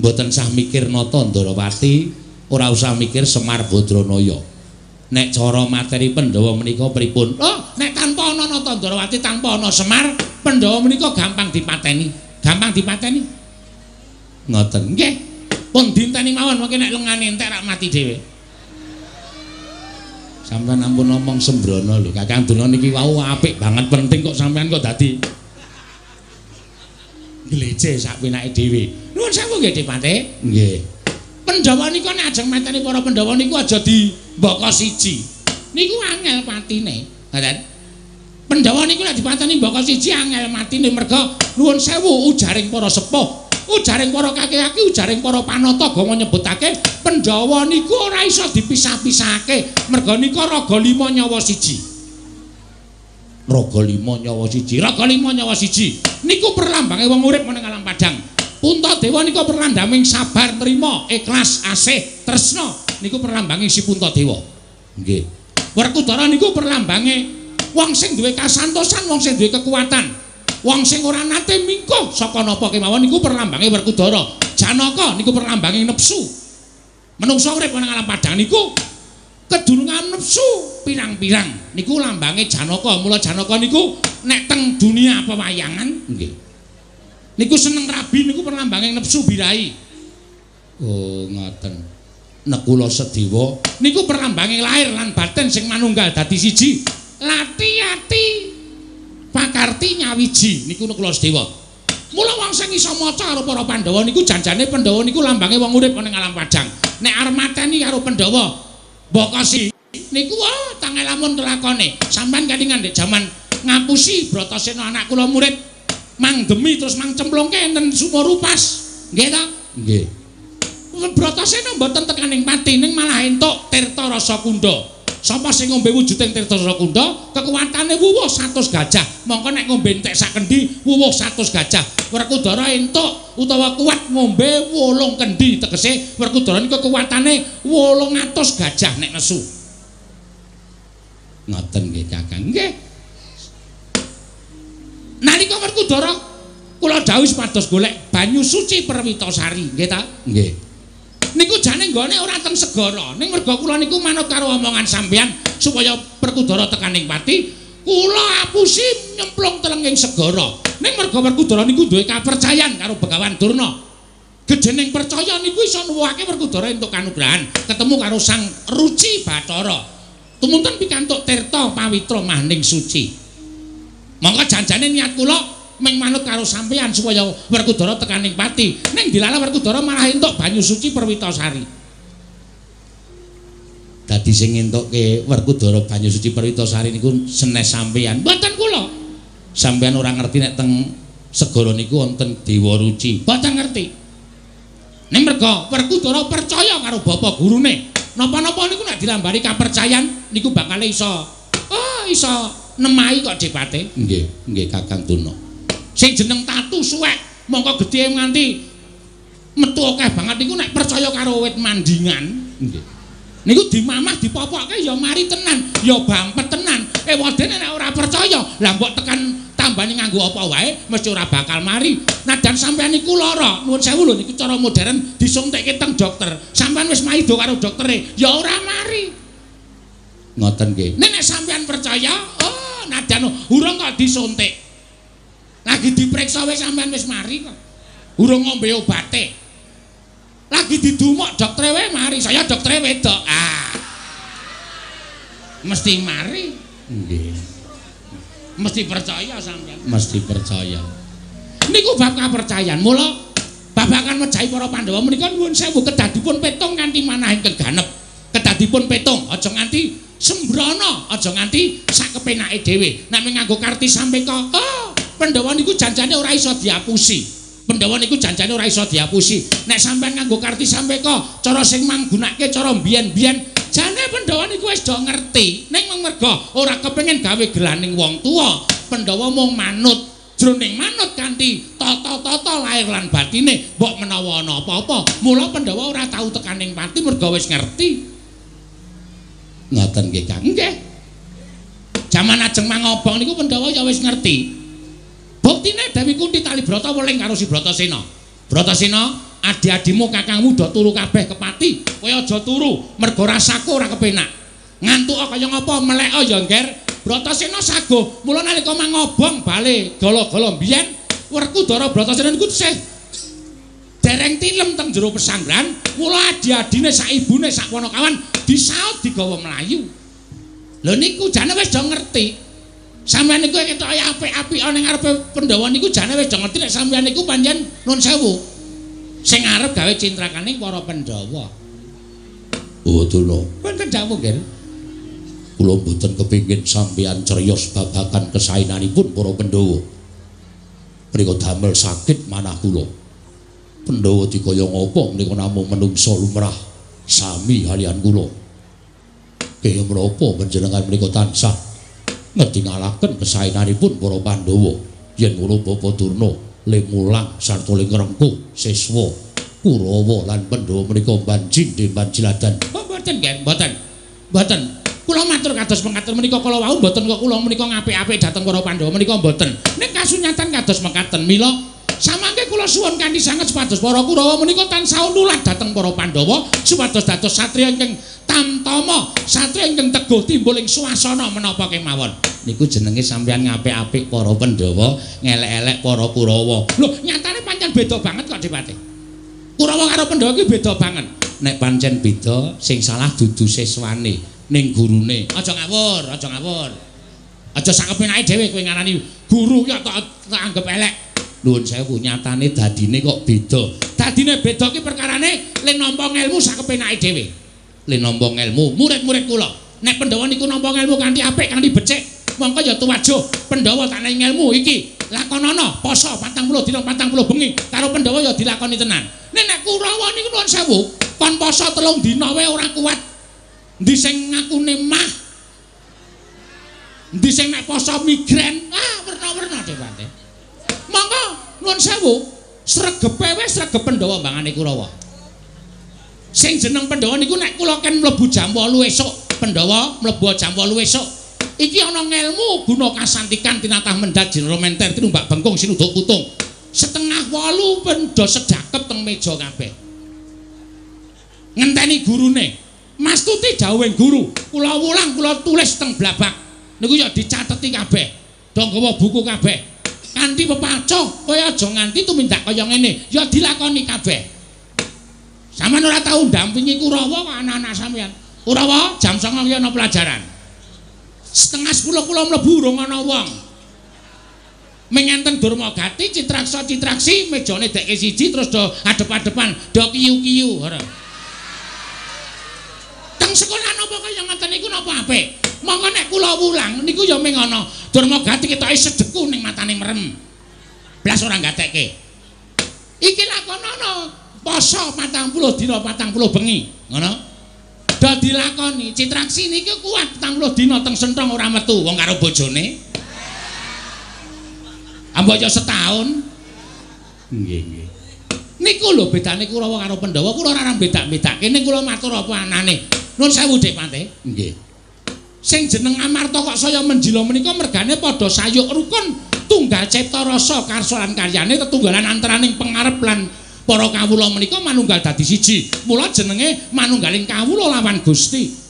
Mboten sah mikir Nata Ndarawati, ora usah mikir Semar Badranaya. Nek cara materi Pandhawa menika pripun? Oh, nek tanpa ana Nata Ndarawati, tanpa ana Semar, Pandhawa menika gampang dipateni. Gampang dipateni. Ngoten nggih. Pun dinteni mawon mengke nek lengane entek rak mati dhewe. Sampeyan ampun ngomong sembrono lho. Kakang Durna niki wau apik banget penting kok sampeyan kok dadi glece sak penake dhewe. Nuwun sewu nggih Dipate. Nggih. Pandhawa nika nek ajeng mateni para Pandhawa niku aja dimbaka siji. Niku angel patine. Ngoten. Pandhawa niku nek dipateni mbaka siji angel matine merga nuwun sewu ujaring para sepuh, ujaring para kakek-kakek, ujaring para panata gama nyebutake Pandhawa niku ora iso dipisah-pisahake merga nika raga lima nyawa siji. Raga lima nyawa siji, raga lima nyawa siji. Niku perlambange wong urip meneng alam padang. Puntadewa nika perlambanging sabar, trima, ikhlas, asih, tresna. Niku perlambange si Puntadewa. Nggih. Werkudara niku perlambange wong sing duwe kasantosan, wong sing duwe kekuatan. Wong sing ora nate mingkuh saka napa kemawon niku perlambange Werkudara. Janaka niku perlambange nepsu. Menungsa urip nang alam padang niku kedunungan nepsu pirang-pirang. Niku lambange Janaka. Mula Janaka niku nek teng dunia pewayangan nggih. Niku seneng rabi niku perlambange nepsu birahi. Oh, ngoten. Nekula Sedewa niku perlambange lahir lan batin sing manunggal dadi siji. Lati-ati pakarti nyawiji niku Nekula Sedewa. Mula wong sing iso maca karo para Pandhawa niku janjane Pandhawa niku lambange wong urip ana ing alam padang. Nek arep mateni karo Pandhawa mbokasi niku wah tangel lamun kelakone. Sampeyan kalingan ndek jaman ngapusi Bratasena anak kula murid mang demi terus mang cemplungke enten sumur rupas. Nggih ta? Nggih. Bratasena mboten tekaning pati ning malah entuk Tirta Rasa Kunda. Sapa sing ngombe wujuding Tirta Rasa Kunda, kekuatane wuwuh 100 gajah. Mongko nek ngombe entek sak kendi, wuwuh 100 gajah. Werkudara entuk utawa kuat ngombe 8 kendi, tegese Werkudara niku kekuatane 800 gajah nek nesu. Ngoten nggih Kakang. Nggih. Nalika Werkudara kula dawuh supados golek banyu suci Perwitasari, nggih ta? Nggih. Niku jane nggone ora teng segara, ning merga kula niku manut karo omongan sampeyan supaya Werkudara tekaning pati, kula apusi nyemplung telenging segara. Ning merga Werkudara niku duwe kapercayan karo Begawan Durna. Gejening percaya niku iso nuwuhake Werkudara entuk kanugrahan, ketemu karo Sang Ruci Bathara. Tumunten pikantuk tirta pawitra mahning suci. Mongko janjane niat kula ming manut karo sampeyan supaya Werkudara tekaning pati. Ning dilala Werkudara malah entuk banyu suci Perwitasari. Dadi sing entukke Werkudara banyu suci Perwitasari niku senes sampeyan. Mboten kula. Sampeyan ora ngerti nek teng Segara niku wonten Dewa Ruci. Mboten ngerti. Ning merga Werkudara percaya karo bapak gurune. Napa-napa niku nek dilambari kapercayan niku bakal iso iso nemahi kok depate. Nggih, nggih Kakang Durna. Sing jeneng tatu suwek mongko gedhe nganti metu akeh banget niku nek percaya karo wit mandingan. Nggih. Niku dimamah dipopokke ya mari tenan, ya bampet tenan. Ewadene nek ora percaya, lah mbok tekan tambane nganggo apa wae mesti ora bakal mari. Nadan sampean niku lara, nuwun sewu lho niku cara modern disuntikke teng dokter. Sampean wis maido karo doktere, ya ora mari. Ngoten nggih. Nek sampean percaya, oh nadan urung kok disuntik. Lagi diperiksa wis sampean wis mari kok. Urung ngombe obate. Lagi didumok doktere wae mari, saya doktere wedok. Ah. Mesti mari. Nggih. Mesti percaya sampean. Mesti percaya. Niku bab kapercayan. Mula babagan mejahi para Pandhawa menika nuwun sewu kedah dipun petung kanthi manah ingkang ganep. Kedah dipun petung, aja nganti sembrono, aja nganti sakepenake dhewe. Nek nganggo karti sampeka, oh, Pandhawa niku janjane ora iso diapusi. Pandhawa niku janjane ora iso diapusi. Nek sampean nganggo karti sampeka, cara sing manggunake cara mbiyen-mbiyen, jane Pandhawa niku wis do ngerti. Ning merga ora kepengin gawe gelaning wong tuwa, Pandhawa mung manut. Jroning manut kanthi tata-tata lahir lan batine, mbok menawa ana apa-apa. Mula Pandhawa ora tau tekaning pati merga wis ngerti. Ngoten nggih, Kang. Nggih. Jaman ajeng mangobong niku Pandhawa ya wis ngerti. Buktine Dewi Kunti Talibrata weling karo si Bratasena. Bratasena, adi-adimu kakangmu do turu kabeh kepati. Kowe aja turu, mergo rasaku ora kepenak. Ngantuk kaya ngapa melek ya, Ngger. Bratasena saguh. Mula nalika mangobong bale gala-gala mbiyen, Werkudara Bratasena niku tesih dereng tilem teng jero pesanggrahan. Mula adi-adine sak ibune sak ponokawan disaut digawa mlayu. Lho niku jane wis do ngerti. Sampeyan niku ketoke apik-apik ana ning ngarepe Pandhawa niku jane wis do ngerti nek sampeyan niku pancen nun sewu sing arep gawe cintrakaning para Pandhawa. Oh, Durna. Wonten dawuh, Nggih. Kula mboten kepingin sampeyan criyos babagan kesaenanipun para Pandhawa. Menika damel sakit manah kula. Pandhawa dikaya ngapa menika namung menungsa lumrah sami kaliyan kula. Kaya menapa panjenengan menika tansah ngetingalaken kesaenanipun para Pandhawa. Yen ngono Bapak Durna le mulang sarta le ngrengkuh siswa Kurawa lan Pandhawa menika banjing banjiladan. Oh, mboten nggih, mboten. Mboten. Kula matur kados mekaten menika kala wau mboten kok kula menika ngapik-apik dhateng para Pandhawa menika mboten. Ning kasunyatan kados mekaten mila samangke kula suwun kanthi sanget supados para Kurawa menika tansah nulat dhateng para Pandhawa supados dados satriya ingkang tamtama, satriya ingkang teguh timbul ing swasana menapa kemawon. Niku jenenge sampeyan ngapik-apik para Pandhawa, ngelek-elek para Kurawa. Lho, nyatane pancen beda banget kok dipate. Kurawa karo Pandhawa iki beda banget. Nek pancen beda, sing salah dudu siswane, ning gurune. Aja ngawur, aja ngawur. Aja sakepenake dhewe kowe ngarani guru ya tak anggap elek. Nuwun sewu, nyatane dadine kok beda. Dadine beda ki perkarane le nampa ngelmu sakepenake dhewe. Le nampa ngelmu murid-murid kula. Nek Pandhawa niku nampa ngelmu kanthi apik, kanthi becik, mongko ya tuwajuh Pandhawa tak nehi ngelmu iki. Lakonana poso 40 dina 40 bengi karo Pandhawa ya dilakoni tenan. Nek nek Kurawa niku nuwun sewu, kon poso 3 dina wae ora kuat. Endi sing ngakune mah? Endi sing nek poso migren? Ah, werna-werna dewate. Monggo nuwun sewu, sregepe wis sregep Pandhawa mbangane Kurawa. Sing jeneng Pandhawa niku nek kula ken mlebu jam 8 esuk, Pandhawa mlebu jam 8 esuk. Iki ana ngelmu guna kasantikan tinatah mendhat jinra menter tinumbak bengkung sinuduk putung. 7:30 pendha sedakep teng meja kabeh. Ngenteni gurune. Mas Tuti dawuhing guru, kula wulang kula tulis teng blabak. Niku ya dicateti kabeh. Do nggawa buku kabeh. Kanthi pepaco, kowe aja nganti tumindak kaya ngene, ya dilakoni kabeh. Sampeyan ora tau ndampingi Kurawa kok anak-anak sampeyan. Kurawa jam 09.00 ki ana pelajaran. 9:30 kula mlebu urung ana wong. Mengenten Durmagati citraksa citraksi mejane dekke siji terus do adep-adepan, do kiyu-kiyu ora. Teng sekolah napa kaya ngoten niku napa apik? Monggo nek kula wulang niku ya ming ana Durmagati ketoke sedeku ning matane merem. Blas ora gatekke. Iki lakonono poso 40 dina 40 bengi, ngono. Do dilakoni Citraksi niki kuat 40 dina teng senthong ora metu wong karo bojone. Ambok ya setahun. Nggih, nggih. Niku lho bedane Kurawa karo Pandhawa, kula ora bedak-bedake ning kula matur apa anane. Nun sewu Dik Pante. Nggih. Sing jeneng Amarta kok saya menjila menika mergane padha sayuk rukun tunggal cipta rasa karsa lan karyane tetunggalan antaraning pengarep lan para kawula menika manunggal dadi siji. Mula jenenge manunggaling kawula lawan Gusti.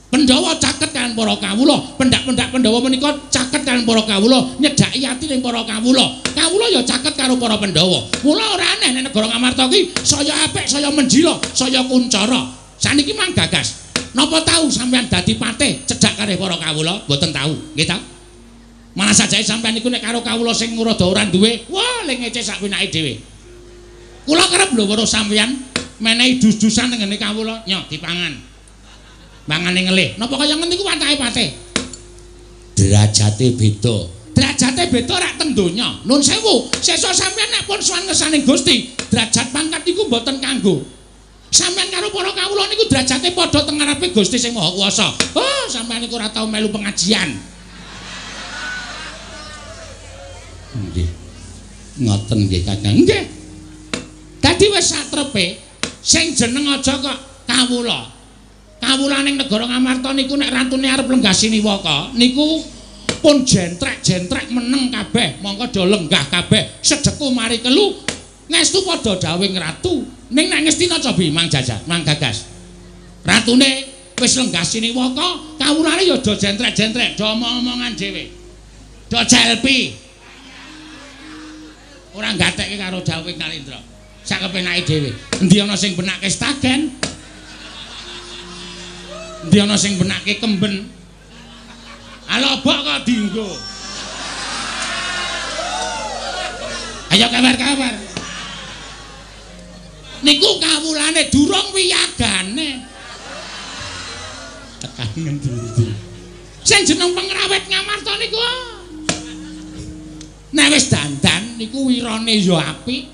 Pandhawa caket kalian para kawula, pendak-pendak Pandhawa menika caket kalian para kawula, nyedhaki ati ning para kawula. Kawula ya caket karo para Pandhawa. Mula ora aneh nek negara Ngamarta ki saya apik, saya menjila, saya kuncara. Saniki mang gagas. Napa tau sampean dadi patih cedhak karo para kawula? Mboten tau, nggih ta? Malah sajae sampean niku nek karo kawula sing rada ora duwe, wah le ngece sak penake dhewe. Kula kerep lho weruh sampean menehi dus-dusan teng ngene kawula, nyoh dipangan. Mangane ngelih. Napa kaya ngene niku watake patih? Derajate beda. Derajate beda rak teng donya. Nun sewu, sesuk sampean nek pun sowan ngersaning Gusti, derajat pangkat niku mboten kanggo. Sampean karo para kawula niku derajate padha teng ngarepe Gusti sing Maha Kuwasa. Oh, sampean niku ora tau melu pengajian. Nggih. Ngoten nggih Kakang. Nggih. Dadi wis satrepe sing jeneng aja kok kawula. Kawulaning negara Ngamarta niku nek ratune arep lenggah siniwaka niku pun jentrek-jentrek meneng kabeh, mongko do lenggah kabeh, sedeku mari kelu ngestu padha dawuhing ratu. Ning nek Ngastina cobi mang jajah, mang gagas. Ratune wis lenggah siniwaka, kawulane ya do jentrek-jentrek, do omong-omongan dhewe. Do selfie. Ora gatekke karo dawuhing Nalendra. Sak kepenake dhewe. Endi ana sing benake stagen? Endi ana sing benake kemben? Alobok kok dinggo. Ayo kabar-kabar. Niku kawulane durung wiyagane. Tekan ngendi-endi. Sing jeneng pengrawit Ngamarta niku nek wis dandan niku wirane ya apik,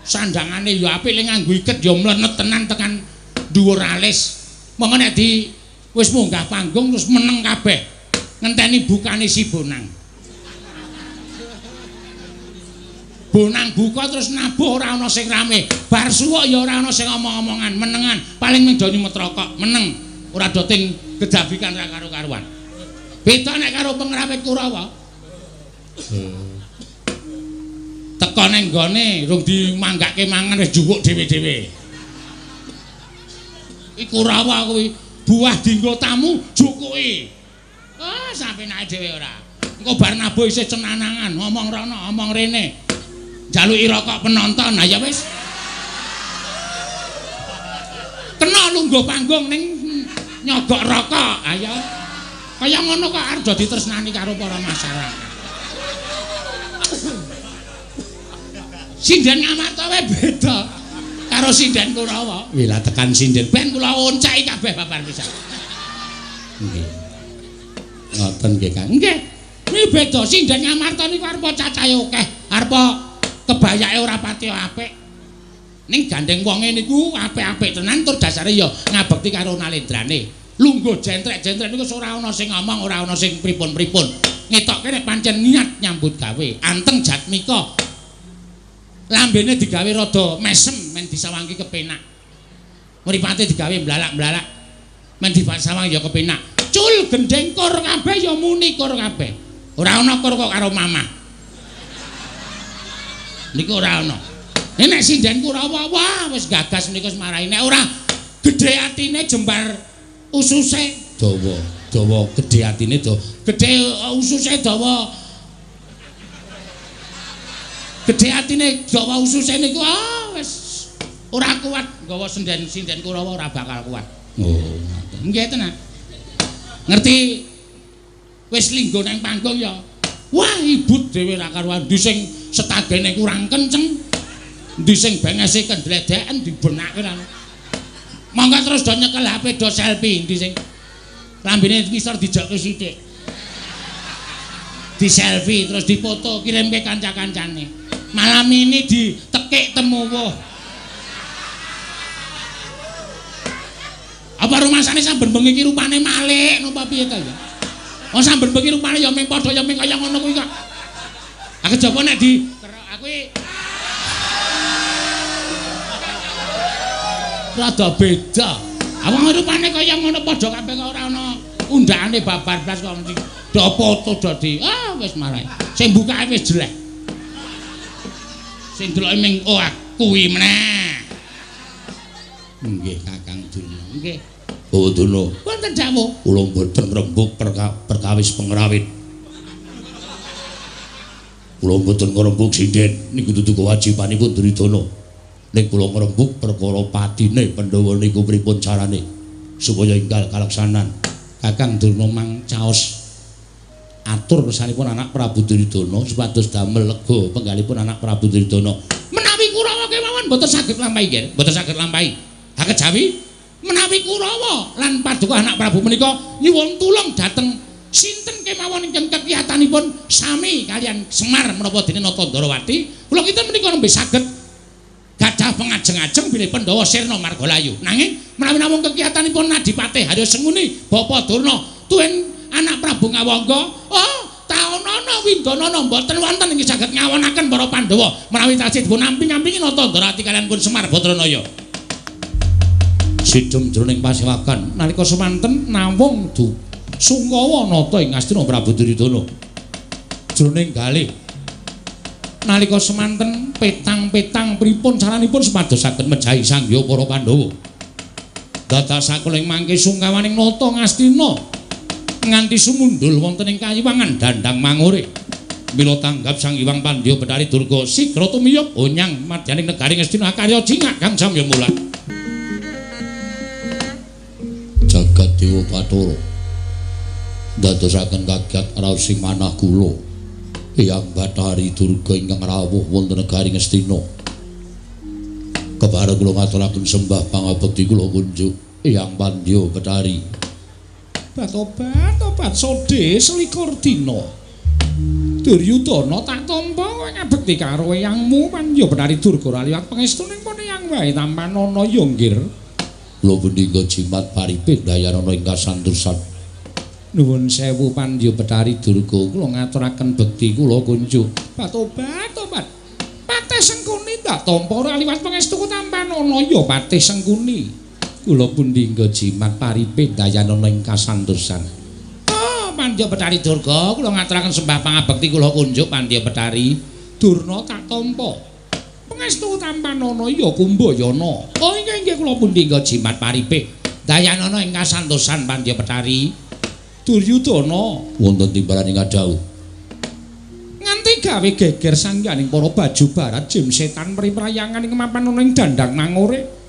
sandangane ya apik, ling nganggo iket ya mlenet tenan tekan dhuwur alis. Monggo nek di wis munggah panggung terus meneng kabeh ngenteni bukane si Bonang. Bonang buka terus nabuh ora ana sing rame. Bar suwuk ya ora ana sing omong-omongan, menengan, paling mung do nyumet rokok, meneng. Ora do ting gedabikan ra karo-karuan. Beda nek karo pengrawit Kurawa. Teko ning gone rung dimanggake mangan wis njupuk dhewe-dhewe. Iki Kurawa kuwi buah dinggo tamu jukuki. Ah, sampe naik dhewe ora. Engko bar nabuh isih cenanangan, ngomong rono, ngomong rene. Njaluki rokok penonton, ha ya wis. Kena lungguh panggung ning nyogok rokok, ha ya. Kaya ngono kok arep ditresnani karo para masyarakat. Sinden Ngamarta wae beda karo sinden Kurawa. Wila tekan sinden ben kula onceki kabeh babar pisan. Nggih. Ngoten nggih Kang. Nggih. Niki beda sinden Ngamarta niku arep cacahe akeh, arep kebayake ora pati apik. Ning gandeng wonge niku apik-apik tenan tur dasare ya ngabekti karo nalendrane. Lungguh jentrek-jentrek niku ora ana sing ngomong, ora ana sing pripun-pripun. Ngetokke nek pancen niat nyambut gawe, anteng jatmika. Lambene digawe rada mesem men disawangke kepenak. Mripate digawe mblalak-mblalak men disawang ya kepenak. Cul gendeng kor kabeh ya muni kor kabeh. Ora ana kor kok karo mamah. Niku ora ana. Nek sinden Kurawa wah wis gagas niku wis marahi. Nek ora gedhe atine jembar ususe dawa, dawa gedhe atine dawa. Gedhe ususe dawa. Gedhe atine dawa ususe niku ah wis ora kuat nggawa sinden Kurawa ora bakal kuat. Oh, ngoten. Nggih tenan. Ngerti wis linggo nang panggung ya. Wah, ibut dhewe ra karuan ndi sing setagene kurang kenceng. Ndi sing bengese kendledeken dibenake ra. Monggo terus do nyekel HP do selfie ndi sing lambene ngisor dijokke sithik. Di selfie terus dipoto kirimke kanca-kancane. Malam ini ditekik temuwuh. Apa rumasane saben bengi iki rupane malik napa piye ta ya? Wong saben bengi rupane ya mung padha ya mung kaya ngono kuwi kok. Ah kejaba nek di aku iki rada beda. Awang rupane kaya ngono padha kabeh kok ora ana undakane babar blas kok mesti do foto do di. Ah wis marai. Sing bukake wis jelek. Sing deloke ming oh kuwi meneh. Nggih Kakang Durna. Nggih. Bawa Durna. Wonten dawuh. Kula mboten ngrembug perkawis pengrawit. Kula mboten ngrembug sinden niku dudu kewajibanipun Duryudana. Ning kula ngrembug perkara patine Pandhawa niku pripun carane supaya enggal kalaksanan. Kakang Durna mang caos atur kesanipun anak Prabu Duryudana supados damel lega penggalipun anak Prabu Duryudana. Menawi Kurawa kemawon mboten saged lampahi nggih, mboten saged lampahi. Ha kejawi menawi Kurawa lan paduka anak Prabu menika nyuwun tulung dhateng sinten kemawon ingkang kekiyatanipun sami kalian Semar menapa dene Nata Ndarawati, kula kinten menika nembe saged gadah pengajeng-ajeng bilih Pandhawa sirna margalayu. Nanging menawi namung kekiyatanipun Adipati Harya Sengkuni, Bapa Durna, tuwin anak Prabu Ngawangga, oh taonana windanana mboten wonten ingkang saged ngawonaken para Pandhawa menawi tasih dipun amping-ampingi Nata Ndarawati kaliyan pun Semar Badranaya. Sidhem jroning pasewakan nalika semanten namung sungkawa nata ing Ngastina Prabu Duryudana. Jroning galih nalika semanten petang-petang pripun caranipun supados saged mejahi sangya para Pandhawa. Dadak sakuling mangke sungkawaning nata Ngastina nganti sumundul wonten ing kayiwangan dandang mangure. Mila tanggap Sang Hyang Pandya Bathari Durga sigra tumiyub onyang madyaning negari Ngastina akarya jingak kang samya mulat. Jagat Dewa Bathara ndadosaken kagiat raos sing manah kula. Hyang Bathari Durga ingkang rawuh wonten negari Ngastina. Kepareng kula ngaturaken sembah pangabekti kula kunjuk Hyang Pandya Bathari. Batobat tobat sode selikur dina. Duryudana tak tampa kowe ngabekti karo eyangmu Pandya Bathari Durga ora liwat pangestuning pun eyang wae tampanana ya nggir. Kula punika jimat paripih dayanana ing kasantosan. Nuwun sewu Pandya Bathari Durga, kula ngaturaken bekti kula kunjuk. Batobat tobat. Patih Sengkuni tak tampa ora liwat pangestuku tampanana ya Patih Sengkuni. Kula pundhingga jimat paripih dayanana ing kasantosan. Oh, Pandya Bathari Durga, kula ngaturaken sembah pangabekti kula kunjuk Pandya Bathari Durna tak tampa. Pangestu tampanana ya Kumbayana. Oh inggih inggih kula pundhingga jimat paripih dayanana ing kasantosan Pandya Bathari Duryudana. Wonten timbalan ing kadhawuh. Nganti gawe geger sangyaning para baju barat jim setan mriprayangan ing mapan ana ing dandang mangure.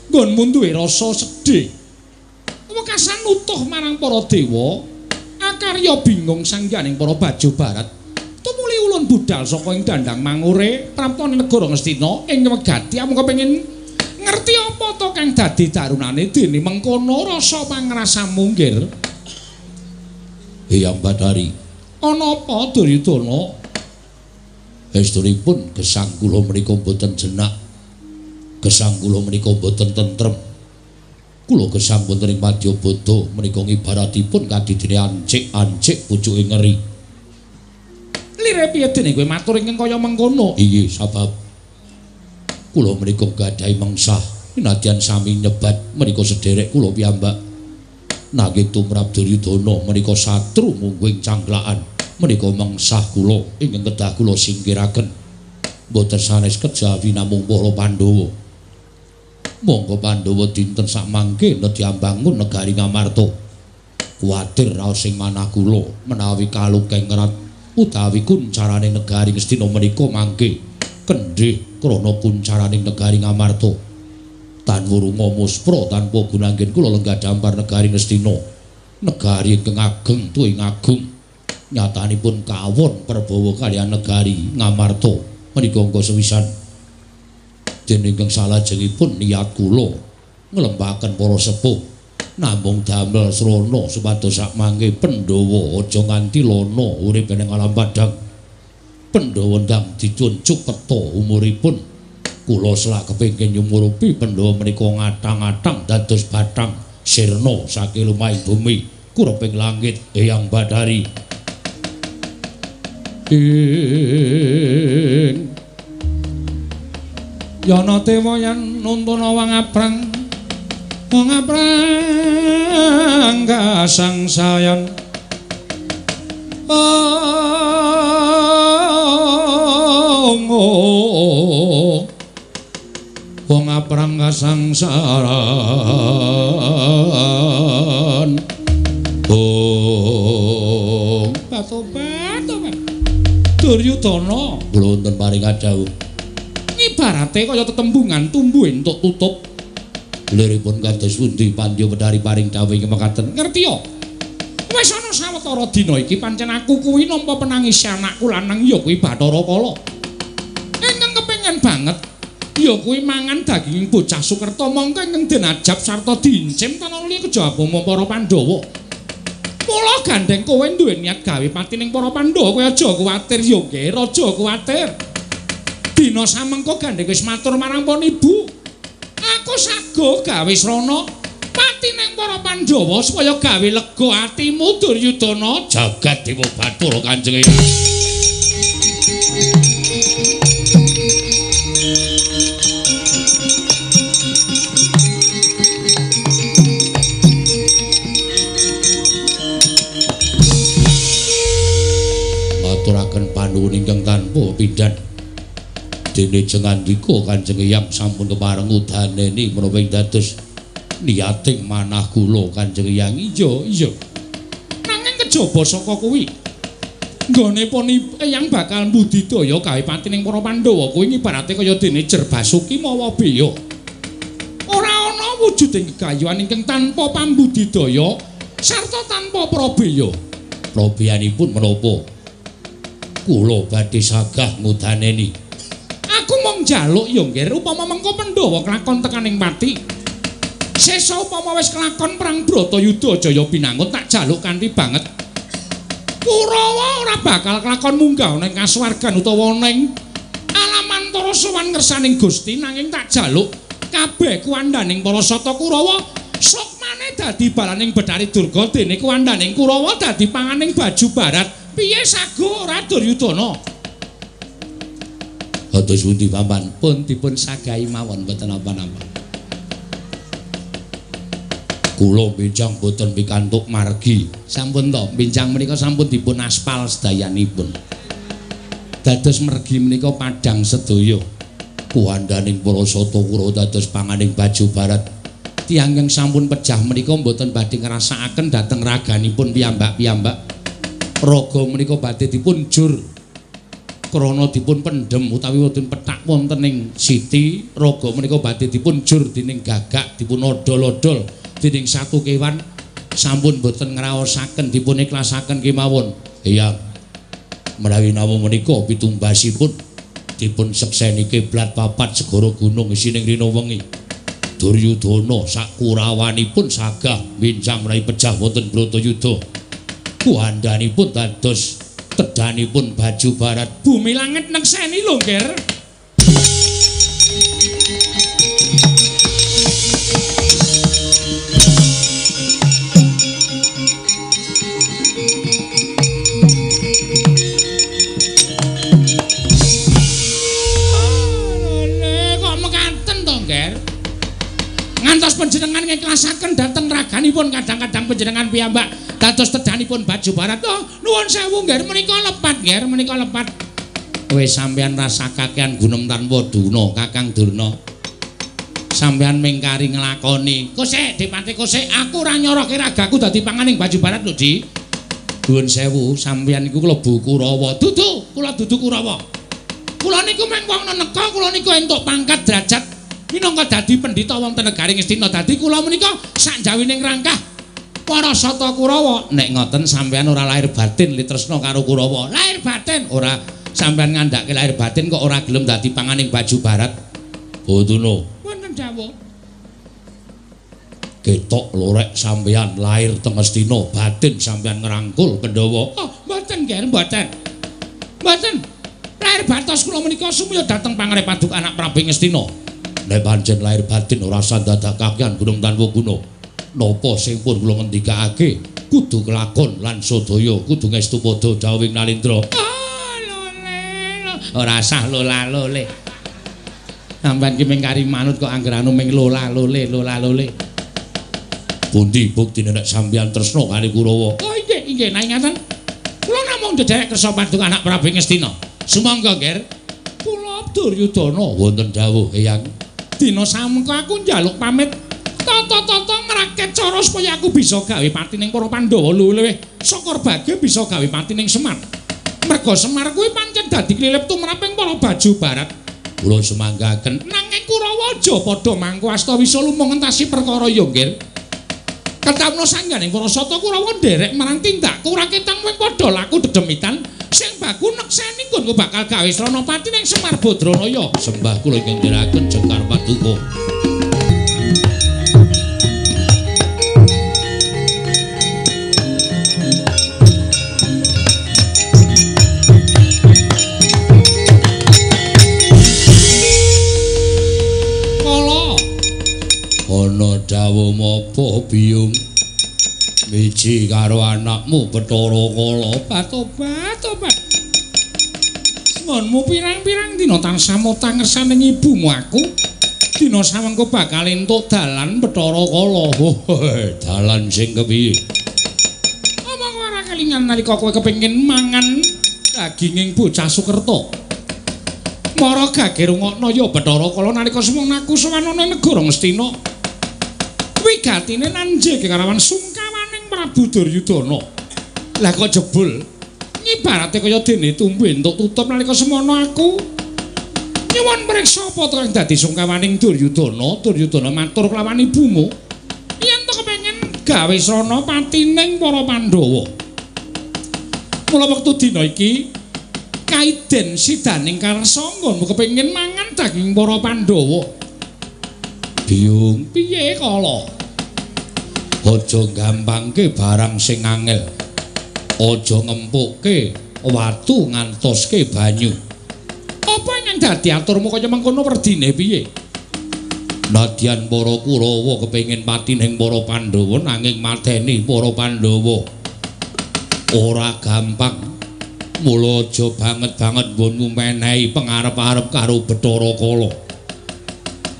Nggonmu duwe rasa sedih. Wekasan utuh marang para dewa, akarya bingung sangyaning para baju barat. Tumuli ulun budal saka ing dandang mangure praptane negara Ngastina ing wegati amung kepengin ngerti apa to kang dadi darunane dene mengkono rasa pangrasamu nggir. Hyang Bathari, ana apa Duryudana? Estunipun gesang kula menika mboten jenak. Gesang kula menika mboten tentrem. Kula gesang wonten ing Madyabada menika ngibaratipun kadidene ancik-ancik pucuke ngeri. Lire piye dene kowe matur ingkang kaya mengkono? Inggih, sabab kula menika gadhahi mengsah nadyan sami nyebat menika sederek kula piyambak. Nanging tumrap Duryudana menika satru mungguing cangklakan menika mengsah kula ingkang kedah kula singkiraken. Mboten sanes kejawi namung para Pandhawa. Monggo Pandhawa dinten sakmangke nedhi ambangun negari Ngamarta. Kuwatir raos sing manah kula menawi kalukeng rat utawi kuncaraning negari Ngastina menika mangke kendhih krana kuncaraning negari Ngamarta. Tan wurunga muspra tanpa gunanggen kula lenggah dampar negari Ngastina. Negari ingkang ageng tuwin agung. Nyatanipun kawon perbawa kaliyan negari Ngamarta menika angka sewisan. Dene ingkang salajengipun niat kula nglempaken para sepuh namung damel srana supados sakmangke Pandhawa aja nganti lana urip ning alam padhang. Pandhawa ndang dicuncuk peta umuripun. Kula selak kepengin nyumurupi Pandhawa menika ngatang-atang dados bathang sirna saking lumahing bumi kureping langit Eyang Bathari. Ing Yana dewa yen nuntuna wong aprang, wong aprang kasangsayan. Oh, wong aprang kasangsaran. Oh, batobat, tobat. Duryudana kula wonten paring dawuh. Ibarate kaya tetembungan tumbuh entuk tutup. Liripun kados pundi Pandya Bedari paring dawuh ing mekaten? Ngerti ya? Wis ana sawetara dina iki pancen aku kuwi nampa penangis anakku lanang ya kuwi Bathara Kala. Ingkang kepengin banget ya kuwi mangan daging bocah Sukerta mongko ingkang den ajab sarta diincim tanah liya kejaba para Pandhawa. Mula gandeng kowe duwe niat gawe pati ning para Pandhawa kowe aja kuwatir ya nggih, aja kuwatir. Dina samengko gandeng wis matur marang pon ibu. Aku sago gawe srana pati ning para Pandhawa supaya gawe lega atimu Duryudana. Jagat Dewa Bathara Kanjeng. Ngaturaken panuwun ingkang tanpa pindhan. Dene jengandika Kanjeng Eyang sampun kepareng udaneni menapa ing dados niating manah kula Kanjeng Eyang. Iya, iya. Nanging kejaba saka kuwi nggone pon Eyang bakal mbudidaya gawe pati ning para Pandhawa kuwi ibarate kaya dene jer basuki mawa beya. Ora ana wujuding gegayuhan ingkang tanpa pambudidaya sarta tanpa prabeya. Prabeyanipun menapa? Kula badhe sagah ngudaneni. Aku mung njaluk ya nggih upama mengko Pandhawa kelakon tekaning pati. Sesa upama wis kelakon perang Bratayuda Jaya Binangun tak jaluk kanthi banget. Kurawa ora bakal kelakon munggah ning kasuwargan utawa ning alamantara sowan ngersaning Gusti nanging tak jaluk kabeh kuwandaning para sata Kurawa sukmane dadi balaning Bathari Durga dene kuwandaning Kurawa dadi panganing baju barat. Piye sago ora Duryudana? Kados pundi paman pun dipun sagahi mawon mboten napa-napa. Kula benjang boten pikantuk margi. Sampun to, benjang menika sampun dipun aspal sedayanipun. Dados mergi menika padhang sedaya. Kuwandaning para sata Kurawa dados panganing baju barat. Tiyang ingkang sampun pejah menika mboten badhe ngrasakaken dhateng raganipun piyambak-piyambak. Raga menika badhe dipun jur krana dipun pendhem utawi wonten pethak wonten ing siti, raga menika badhe dipun jur dening gagak dipun odol-odol dening satu kewan sampun boten ngraosaken dipun ikhlasaken kemawon. Eyang menawi namung menika pitumbasipun dipun sekseni kiblat papat segara gunung isining rina wengi. Duryudana sakurawanipun sagah minjang menawi pejah wonten Bratayuda. Kuwandanipun dados tedhanipun baju barat. Bumi langit nekseni lho, Nger. Lho, kok mekaten to, Nger? Ngantos panjenengan ngiklasaken dhateng raganipun kadang-kadang panjenengan piyambak dados tedhanipun baju barat. Oh, nuwun sewu Nger, menika lepat Nger, menika lepat. Wis sampeyan rasa kakean gunem tanpa duna, Kakang Durna. Sampeyan mingkari nglakoni. Kosek, Dipati kosek, aku ora nyoroke ragaku dadi panganing baju barat lho, Di. Nuwun sewu, sampeyan niku klebu Kurawa. Dudu, kula dudu Kurawa. Kula niku mung wong neneka, kula niku entuk pangkat derajat minangka dadi pendhita wonten negari Ngastina. Dadi kula menika sakjawining rangkah para sata Kurawa. Nek ngoten sampeyan ora lahir batin litresna karo Kurawa. Lahir batin ora, sampeyan ngandhake lahir batin kok ora gelem dadi panganing baju barat. Boduna. Wonten dawuh. Ketok lorek sampeyan lahir teng Ngastina, batin sampeyan ngrangkul Pandhawa. Oh, mboten Nger, mboten. Mboten. Lahir batos kula menika sumaya dhateng pangarep Paduka anak Prabu Ngastina. Nek pancen lahir batin ora sandadak kakean gunung tanpa guna. Napa sing pun kula ngendikake kudu kelakon lan sadaya kudu ngestu padha dawuhing Nalendra. Ora sah lola-lole. Sampeyan ki mung kari manut kok angger anu mung lola-lole, lola-lole. Pundi buktine nek sampeyan tresna kali Kurawa? Oh inggih, inggih, nek ngaten. Kula namung ndherek kersa Paduka anak Prabu Ngastina. Sumangga, Nger. Kula Duryudana wonten dawuh Eyang. Dina samengko aku njaluk pamit tata-tata ngraket cara supaya aku bisa gawe pati ning para Pandhawa luwih syukur bagya bisa gawe pati ning Semar. Merga Semar kuwi pancen dadi klilip tumraping para baju barat. Kula sumanggaken nanging Kurawa aja padha mangku asta wisa lumung ngentasi perkara ya, Nggir. Ketamna sangganing para sata Kurawa nderek marang tindakku raketang mung padha laku dedemitan sing baku nekseni nggonku bakal gawe srana pati ning Semar Badranaya. Sembah kula ingkang ndherekaken jengkar paduka. Ana dawuh apa Biyung? Miji karo anakmu Bathara Kala. Tobat, tobat. Ngonmu pirang-pirang dina tansah mutang ngersaning ibumu aku. Dina samengko bakal entuk dalan Bathara Kala. Dalan sing kepiye? Omong ora kelingan nalika kowe kepengin mangan daginging bocah Sukerta. Mara gage rungokno ya Bathara Kala nalika semono aku sowan ana negara Ngastina. Wigatine nanjege karawan sungkawaning Prabu Duryudana. Lah kok jebul ngibarate kaya dene tumbu entuk tutup nalika semono aku nyuwun priksa apa kang dadi sungkawaning Duryudana. Duryudana matur kelawan ibumu yen to kepengin gawe srana patining para Pandhawa. Mula wektu dina iki kaiden sidaning karsa nggonmu kepengin mangan daging para Pandhawa. Biyung piye kala? Aja gampangke barang sing angel. Aja ngempukke watu ngantoske banyu. Apa yang dadi aturmu kaya mengkono werdine piye? Nadyan para Kurawa kepengin patining para Pandhawa nanging mateni para Pandhawa ora gampang. Mula aja banget-banget nggonmu menehi pengarep-arep karo Bathara Kala.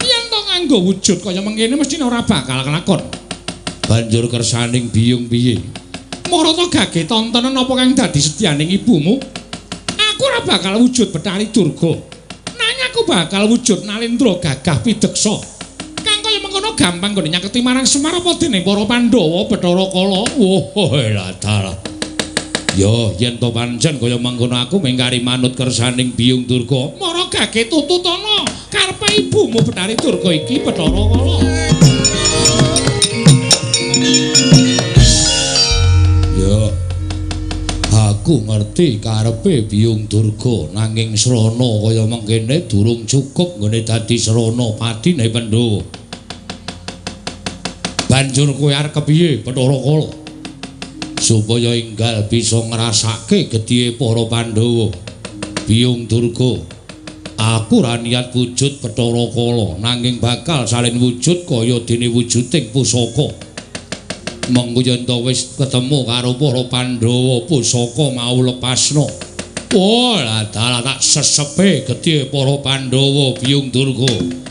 Yen to nganggo wujud kaya mengkene mestine ora bakal kelakon. Banjur kersaning Biyung piye? Marata gage tontonan apa kang dadi setyaning ibumu? Aku ora bakal wujud Bathari Durga. Nanging aku bakal wujud Nalendra gagah pideksa. Kang kaya mengkono gampang nggone nyaketi marang Semar apa dening para Pandhawa Bathara Kala. Wah, lah dalah. Yo, yen to pancen kaya mengkono aku mengkari manut kersaning Biyung Durga. Mara gage tututana karepe ibumu Bathari Durga iki Bathara Kala. Yo, aku ngerti karepe Biyung Durga nanging srana kaya mengkene durung cukup nggone dadi srana patine Pandhawa. Banjur kowe arep kepiye Bathara Kala? Supaya enggal bisa ngrasake gedhiye para Pandhawa. Biyung Durga, aku ora niat wujud Bathara Kala nanging bakal salin wujud kaya dene wujuding pusaka. Mengko yen to wis ketemu karo para Pandhawa pusaka mau lepasno. Oh, lah dalah tak sesepe gedhe para Pandhawa Biyung Durga.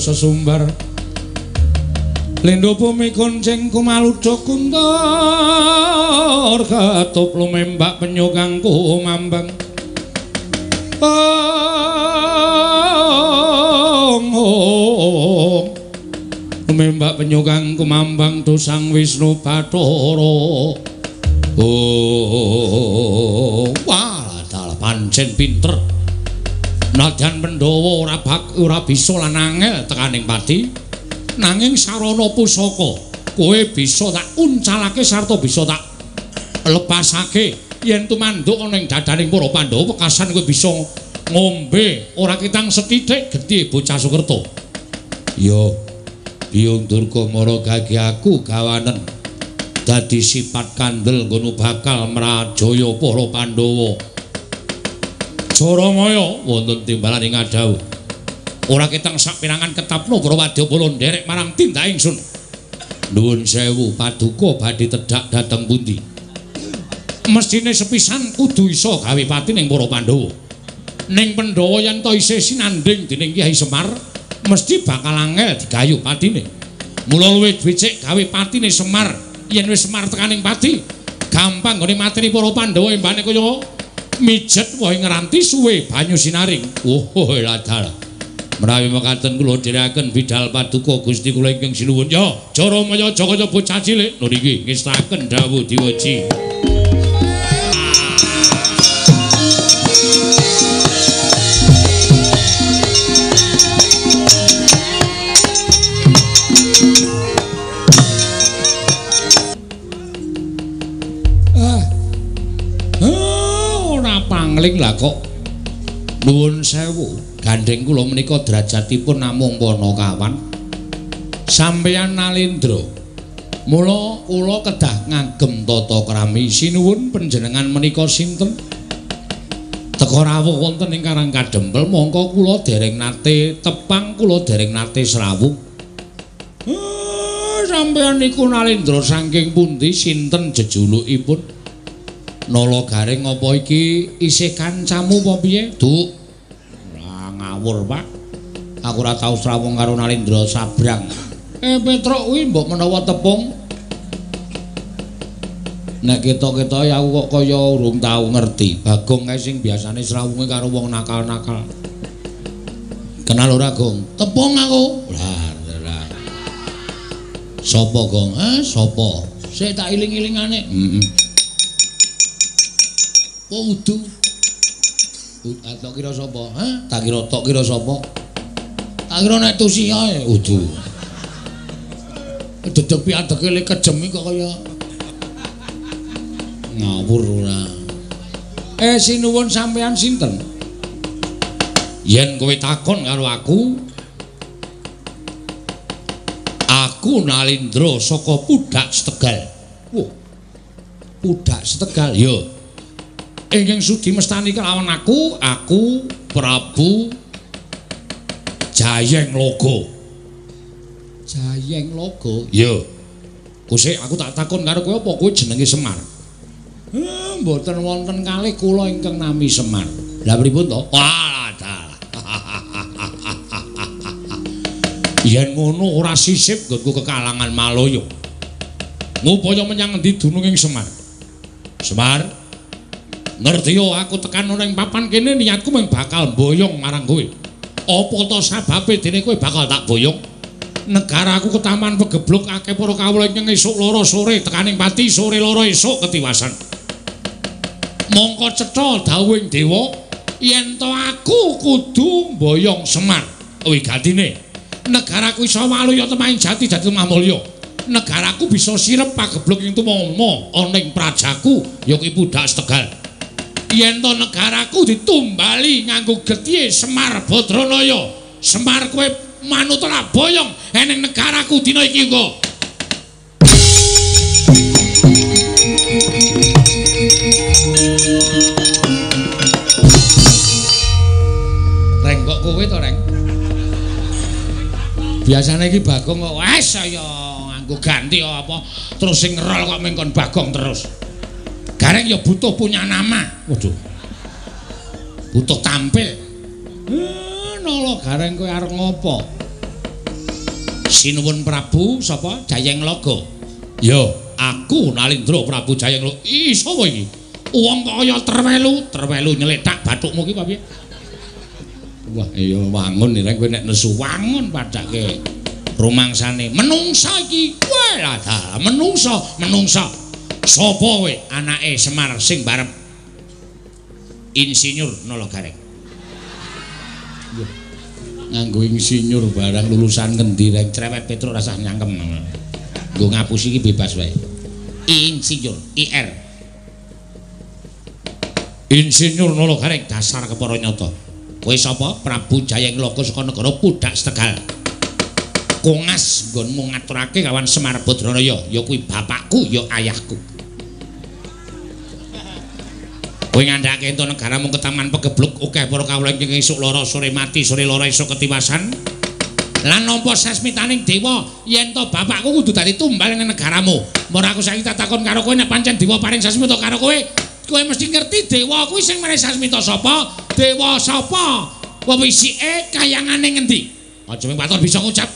Sesumbar lindho bumi konceng kumaludha kuntor katup lumembak penyu kang kumambang. Ong ong lumembak penyu kang kumambang dosang Wisnu Bathara. Oh, wah dalah pancen pinter. Nadyan Pandhawa ora bisa lan angel tekaning pati, nanging sarana pusaka kowe bisa tak uncalake sarta bisa tak Lepasake yen tumanduk ana ing dadaning para Pandhawa wekasan kowe bisa ngombe ora ketang sethithik getih bocah Sukerta. Ya, Biyung Durga mara gage aku gawanen dadi sifat kandel ngono bakal mrajaya para Pandhawa. Jaramaya wonten timbalan ing ngadhawuh. Ora ketang sapirangan ketapno para wadyabala nderek marang tindak ingsun. Nuwun sewu paduka badhe tedhak dhateng pundi? Mesthine sepisan kudu iso gawe pati ning para Pandhawa. Ning Pandhawa yen to isih sinandhing dening Kyai Semar, mesti bakal angel digayuh patine. Mula luwih becik gawe patine Semar. Yen wis Semar tekaning pati, gampang nggone mateni para Pandhawa embane kaya mijet wae ngranti suwe banyu sinaring. Oh, ladal. Menawi mekaten kula dherekaken bidal paduka Gusti kula ingkang sinuwun. Ya, Jaramaya aja kaya bocah cilik. Lho niki ngestaken dawuh diweji. Ora pangling lah kok. Nuwun sewu, gandheng kula menika derajatipun namung panakawan. Sampeyan Nalendra. Mula kula kedah ngagem tata krami. Sinuwun panjenengan menika sinten? Teka rawuh wonten ing Karang Kadempel, mongko kula dereng nate tepang, kula dereng nate srawuh. Sampeyan niku Nalendra saking pundi, sinten jejulukipun? Nala Gareng apa iki isih kancamu apa piye? Duk. Ora ngawur, Pak. Aku ora tau srawung karo Nalendra Sabrang. Petruk kuwi mbok menawa tepung. Nek ketok-ketok aku kok kaya urung tau ngerti. Bagong kae sing biasane srawunge karo wong nakal-nakal. Kenal ora, Gong? Tepung aku. Lah, lah. Sopo, Gong? Sopo? Sik tak iling-ilingane. Heeh. Oh, udu. Tak kira sapa? Hah? Tak kira tok kira sapa? Tak kira nek tusi ae udu. Dedeg piadege le kejem iki kok kaya ngawur ora. Sinuwun sampean sinten? Yen kowe takon karo aku, aku Nalendra saka Pudak Setegal. Wah. Pudak Setegal ya. Ingkang sudi mestani kelawan aku, aku Prabu Jayeng Logo. Jayeng Logo? Ya. Kusik aku tak takon karo kowe apa kowe jenenge Semar? Mboten wonten kalih kula ingkang nami Semar. Lah pripun to? Walah. Yen ngono ora sisip nggonku kekalangan Malaya. Ngupaya menyang endi dununging Semar? Semar, ngerti yo aku tekan ana ing papan kene niatku mung bakal mboyong marang kowe. Apa to sababe dene kowe bakal tak boyong? Negaraku ketaman pegebluk akeh para kawula ingkang esuk loro sore tekaning pati sore loro esuk ketiwasan. Mongko cetha dawuhing dewa yen to aku kudu mboyong Semar. Wigatine negaraku iso waluya temahing jati dadi lemah mulya. Negaraku bisa sirep pagebluk ing tumama ana ing prajaku ya kuwi Pudak Setegal. Yen to negaraku ditumbali nganggo getihe Semar Badranaya. Semar kowe manut ora boyong eneng negaraku dina iki uga. Reng kok kowe to, Reng? Biasane iki Bagong kok wes saya nganggo ganti apa terus sing ngerol kok mengkon Bagong terus. Gareng ya butuh punya nama. Waduh. Butuh tampil. Nala Gareng kowe arep ngopo? Sinuwun Prabu sapa? Jayeng Logo. Ya, aku Nalendra Prabu Jayeng Logo. Ih, sapa iki? Wong kok kaya terwelu, terwelu nyeletak bathukmu ki apa piye? Wah, iya wangun nek kowe nek nesu wangun padake rumangsane menungsa iki. Wah, lah menungsa, menungsa. Sapa kowe anake Semar sing barep insinyur Nala Gareng? Nganggo insinyur barang lulusan ngendi reng cerewet Petruk rasah nyangkem. Nggo ngapusi iki bebas wae. Insinyur IR. Insinyur Nala Gareng dasar kepara nyata. Kowe sapa? Prabu Jayengloka saka negara Pudak Tegal. Kongas nggonmu ngaturake kawan Semar Badranaya, ya kuwi bapakku, ya ayahku. Kowe ngandhake entuk negaramu ketaman pegebluk akeh para kawula ingkang esuk lara sore mati, sore lara esuk ketiwasan. Lan nampa sasmitaning dewa yen to bapakku kudu dadi tumbal ning negaramu. Mula aku saiki tak takon karo kowe nek pancen dewa paring sasmita karo kowe, kowe mesti ngerti dewa kuwi sing maring sasmita sapa, dewa sapa, wewisike kayangane ngendi. Aja mung waton bisa ngucap.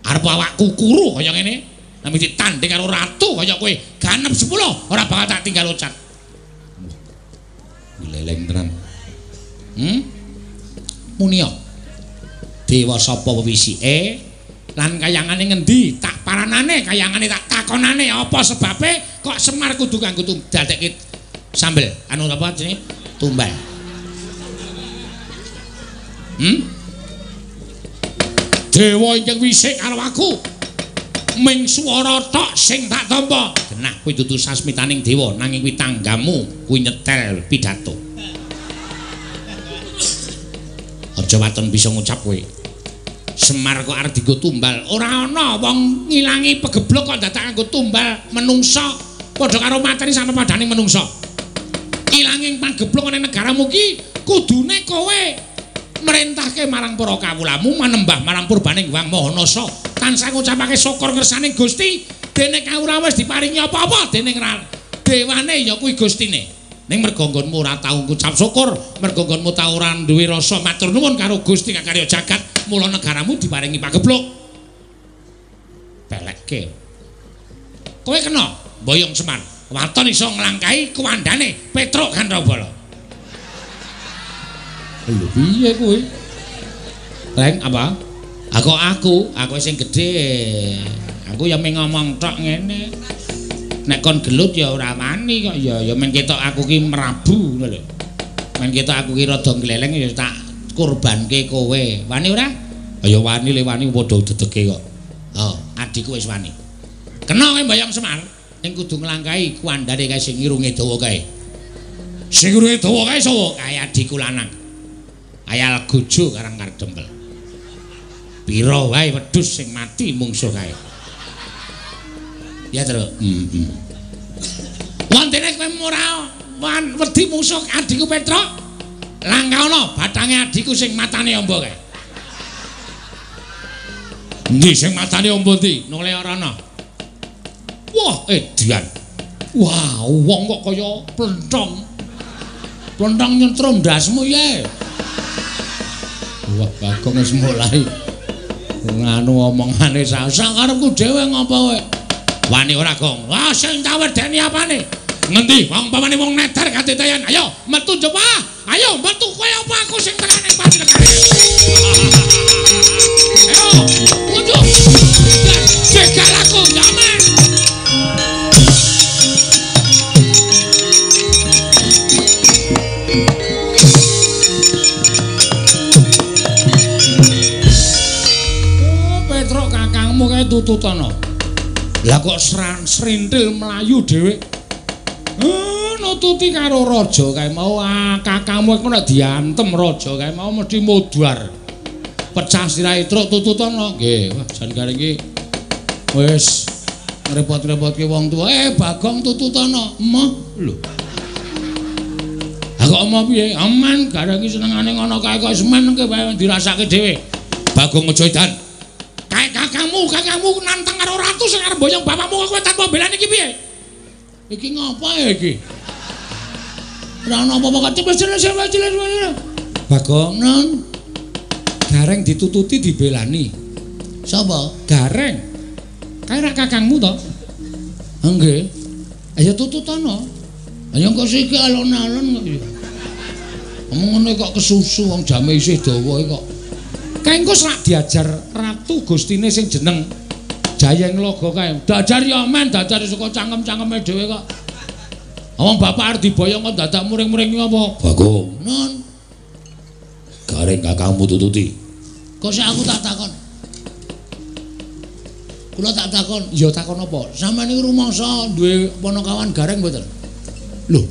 Arep awakku kuru kaya ngene, nek ditanding karo ratu kaya kowe, ganep 10 ora bakal tak tinggal ucap. Leleng tenan. Munia. Dewa sapa wewisike lan kayangane ngendi? Tak paranane, kayangane tak takonane apa sebabe kok Semar kudu kanggo dadekke sambel anu apa jenenge? Tumbal. Dewa ingkang wisik karo aku ming swara tok sing tak tampa. Genah kuwi dudu sasmitaning dewa nanging kuwi tanggamu kuwi nyetel pidato. Aja waton bisa ngucap kowe. Semar kok arep dienggo tumbal. Ora ana wong ngilangi pegeblok kok dadak nganggo tumbal menungsa padha karo mateni sama padane menungsa. Ilanging pageblok ana negaramu ki kudune kowe merintahke marang para kawulamu manembah marang purbaning Hyang Maha Nasa tansah ngucapake syukur ngersaning Gusti dene kawula wis diparingi apa-apa dening dewane ya kuwi Gustine. Ning merga nggonmu ora tau ngucap syukur, merga nggonmu tau ora duwe rasa matur nuwun karo Gusti kang karya jagat, mula negaramu diparingi pagebluk. Pelekke. Kowe kena mboyong Semar. Waton iso nglangkahi kuwandane Petruk Gandrobala. Lho piye kowe? Reng apa? Aku sing gedhe. Aku ya mung ngomong tok ngene. Nek kon gelut ya ora wani kok ya men ketok aku ki merabu ngono lho. Men ketok aku ki rada gleleng ya tak kurbanke kowe. Wani ora? Ya wani le wani padha dedege kok. Oh, adikku wis wani. Kena kowe mbayang Semar, ning kudu nglangkahi kuwandane kae sing irunge dawa kae. Sing irunge dawa kae sapa? Kae adikku lanang. Ayal gojo Karang Kardempel. Pira wae wedhus sing mati mungsuh kae. Ya terus. Wontene kowe ora wedi mungsuh adikku Petruk? Langkaono bathange adikku sing matane amba kae. Endi sing matane amba ndi? Nole ora ana. Wah, edian. Wah, wong kok kaya plenthong. Plenthong nyentrum ndasmu ye. Wah, Bagong wis mulai nganu omongane sak karepku dhewe ngopo kowe. Wani ora, Gong. Wah, sing tak wedeni apane? Ngendi wong pamane wong neter katitayan. Ayo metu coba. Ayo metu kowe apa aku sing tekane panjenengane. Ayo, metu. Jegal aku, jaman. Oh, Petruk kakangmu kae tututana. Lah kok srintil mlayu dhewe. Nututi karo raja kae mau kakangmu iku nek diantem raja kae mau mesti modar. Pecah sirahe truk tututana. Nggih, wah jan gareng iki wis ngrepot-repotke wong tuwa. Bagong tututana. Emoh lho. Lah kok emoh piye? Aman gareng iki senengane ngono kae kok semen ke wae dirasake dhewe. Bagong aja edan. Kae kakangmu nantang karo ratu sing arep boyong bapakmu kowe tanpa belani iki piye? Iki ngapa ya iki? Ora ana apa-apa kok cepet. Bagong non. Gareng ditututi dibelani. Sapa? Gareng. Kae rak kakangmu to? Nggih. Ayo tututana. Ayo kok siki alon-alon kok ya. Omong ngene kok kesusu wong jame isih dawa kok. Kae engko sak diajar ratu gustine sing jeneng Jayengloga kae. Dajar ya men, dajar saka cangkem-cangkeme dhewe kok. Wong bapak arep diboyong kok dadak muring-muring apa? Bagong. Non. Gareng kakangmu tututi. Kok sik aku tak takon. Kula tak takon, ya takon apa? Sampeyan niku rumangsa duwe panakawan Gareng mboten? Lho,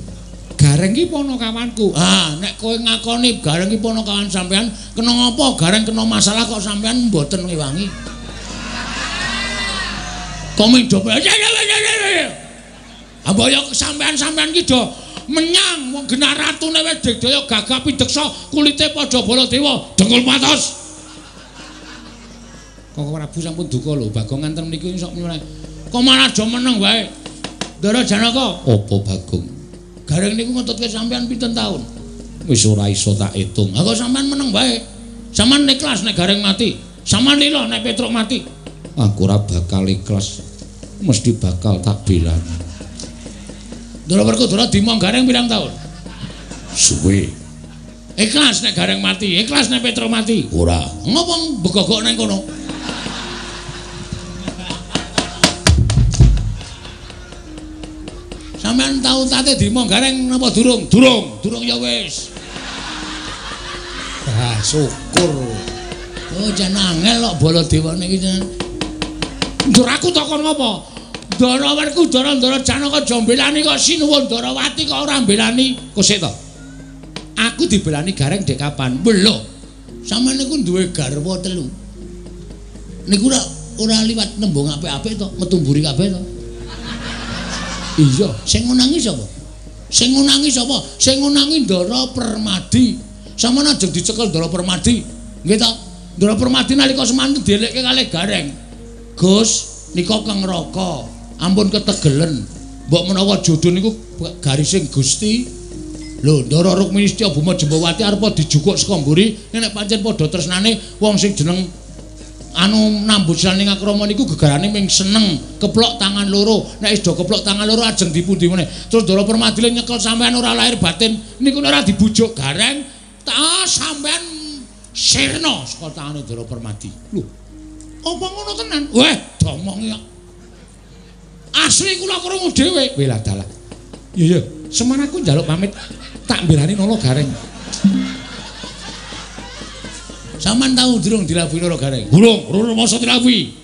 Gareng ki ponokawanku. Ah, nek kowe ngakoni Gareng ki ponokawan sampean, kena ngapa Gareng kena masalah kok sampean mboten ngewangi? Kok mung do Amboyo sampean-sampean ki do menyang wong genah ratune wis digdaya gagah pideksa kulite padha Baladewa, dengkul patos. Koko Prabu sampun duka lho, Bagong nganten mriki sok nyuwun. Kok malah do meneng wae. Ndara Janaka, apa Bagong? Gareng niku ngetutke sampean pinten taun? Wis ora iso tak etung. Ha kok sampean meneng wae. Sampean ikhlas nek Gareng mati. Sampean lila nek Petruk mati. Aku ora bakal ikhlas. Mesti bakal tak belani. Ndara Werkudara dimong Gareng pirang taun? Suwe. Ikhlas nek Gareng mati, ikhlas nek Petruk mati. Ora. Ngopo begogok nang kono? Sampeyan tau tate dimong Gareng napa durung? Durung. Durung ya wis. Ah, syukur. Oh, jan angel kok Baladewane iki jan. Ndur aku takon ngopo? Ndara Werkudara, Ndara Janaka aja mbelani kok sinuwun Ndarawati kok ora mbelani. Kok sik to? Aku dibelani Gareng dek kapan? Lho. Sampeyan niku duwe garwa telu. Niku ora liwat nembung apik-apik to, metu mburi kabeh to. Iya, sing ngunangi sapa? Sing ngunangi sapa? Sing ngunangi Ndara Permadi. Sampeyan ajeng dicekel Ndara Permadi. Nggih to? Ndara Permadi nalika semanten dielekke kalih Gareng. Gus, nika Kang Raka, ampun ketegelen. Mbok menawa jodho niku garising Gusti. Lho, Ndara Rukmini Setya Bhuma Jembawati arepa dijukuk saka mburi, nek pancen padha tresnane wong sing jeneng anu nambut ning akrama niku gegarane ming seneng, keplok tangan loro. Nek wis do keplok tangan loro ajeng dipundi meneh. Terus Ndara Permadi nyekel sampean ora lahir batin niku ora dibujuk Gareng, ta sampean sirna saka tangane Ndara Permadi. Lho, apa ngono tenan? Weh, domongi kok. Asli kula krungu dhewe. Weh lah dalah. Iya iya, semono aku njaluk pamit tak mbelani nolo Gareng. Sampeyan tau durung dilawuhi Nara Gareng? Durung, durung masa dilawuhi.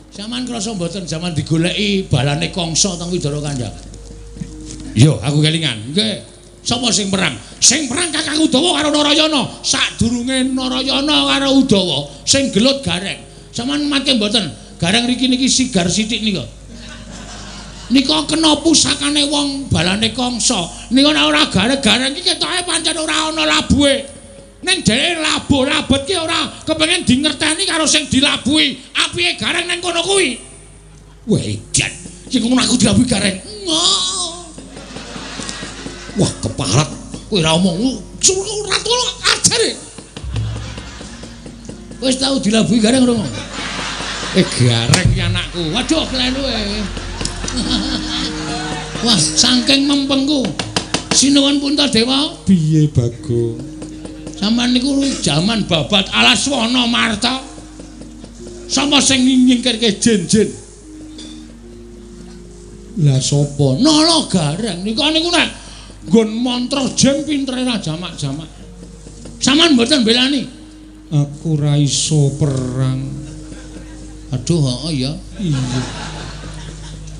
Sampeyan krasa mboten jaman digoleki balane Kangsa teng Widara Kandha? Iya, aku kelingan. Nggih. Sapa sing perang? Sing perang Kakang Udawa karo Narayana. Sadurunge Narayana karo Udawa sing gelut Gareng. Sampeyan mangke mboten? Gareng riki niki sigar sithik nika. Nika kena pusakane wong balane Kangsa. Nika nek ora gareng-gareng iki ketoke pancen ora ana labuhe. Ning dheweke labuh labet ki ora kepengin dingerteni karo sing dilabuhi. Apike Gareng nang kono kuwi. Wah, edan. Sing ngono aku dilabuhi Gareng. Wah, keparat. Kowe ora omong ora tolo ajare. Wis tau dilabuhi Gareng ora? Eh, Gareng ki anakku. Waduh, klenu e. Wah, saking mempengku. Sinuwun Puntadewa. Piye, Bagong? Sampeyan niku jaman babat Alaswana Marta. Sapa sing nyingkirke jin-jin? Lah sapa? Nala Gareng. Nika niku nek nggon mantra jin pintere ra jamak-jamak. Sampeyan mboten belani? Aku ora iso perang. Aduh, heeh ya. Iya.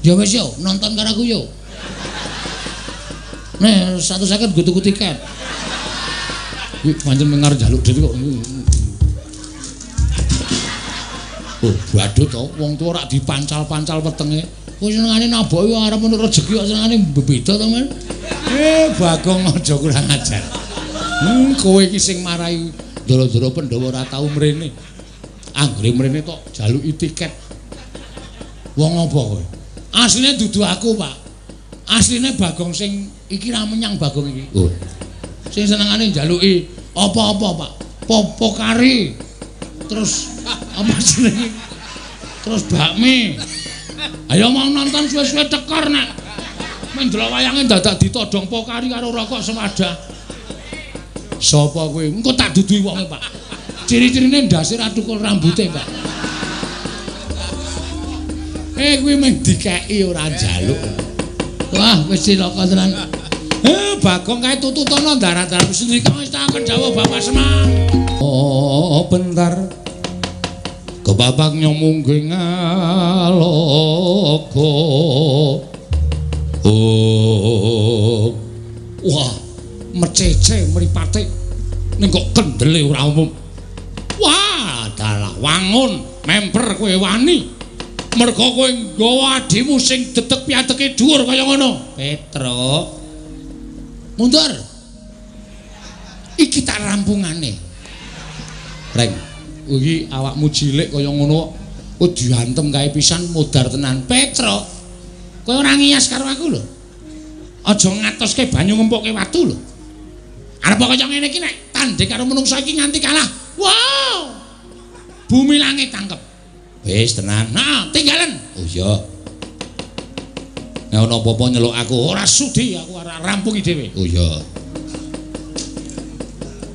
Ya wis yo, nonton karo aku yo. Nih, 150 nggo tuku tiket. Wih, pancen mengar njaluk duit kok. Oh, badut to, wong tuwa rak dipancal-pancal wetenge. Kowe senengane naboki arep menurut rejeki kok senengane bebeda to, Men. Eh, Bagong aja kurang ajar. Kowe iki sing marai ndara-ndara Pandhawa ora tau mrene. Anggere mrene tok jaluki tiket. Wong apa kowe? Asline dudu aku, Pak. Asline Bagong sing iki ra menyang Bagong iki. Oh. Sing senengane njaluki apa-apa, Pak. Popo kari. Terus apa jenenge? Terus bakmi. Ayo mau nonton suwe-suwe tekor nek. Men delok wayange dadak ditodong pokari karo rokok sewadah. Sapa kowe? Engko tak duduhi wonge, Pak. Ciri-cirine ndase ra tukul rambute, Pak. Eh, kuwi mung dikeki ora njaluk. Wah, wis cilaka tenan. Eh, Bagong kae tututono darat-darat sendika wis tak dawuh Bapak Semar. Oh, bentar. Kepapak nyomungging ngaloka. Oh. Wah, Mecece mripate ning kok kendele ora umum. Wah, dalah wangun memper kowe wani. Mergo kowe nggawa adimu sing dedeg piateke dhuwur kaya ngono. Petruk. Mundur. Iki tak rampungane. Reng, iki awakmu cilik kaya ngono kok diantem kae pisan modar tenan. Petruk, kowe ora ngiyas karo aku lho. Aja ngatoske banyu ngempukke watu lho. Arep kaya ngene iki nek tandhing karo menungsa iki nganti kalah. Wow. Bumi langit tangkep. Wis tenan. Nah, tinggalen. Oh iya. Nek ana apa-apa nyeluk aku, ora sudi aku ora rampungi dhewe. Oh iya.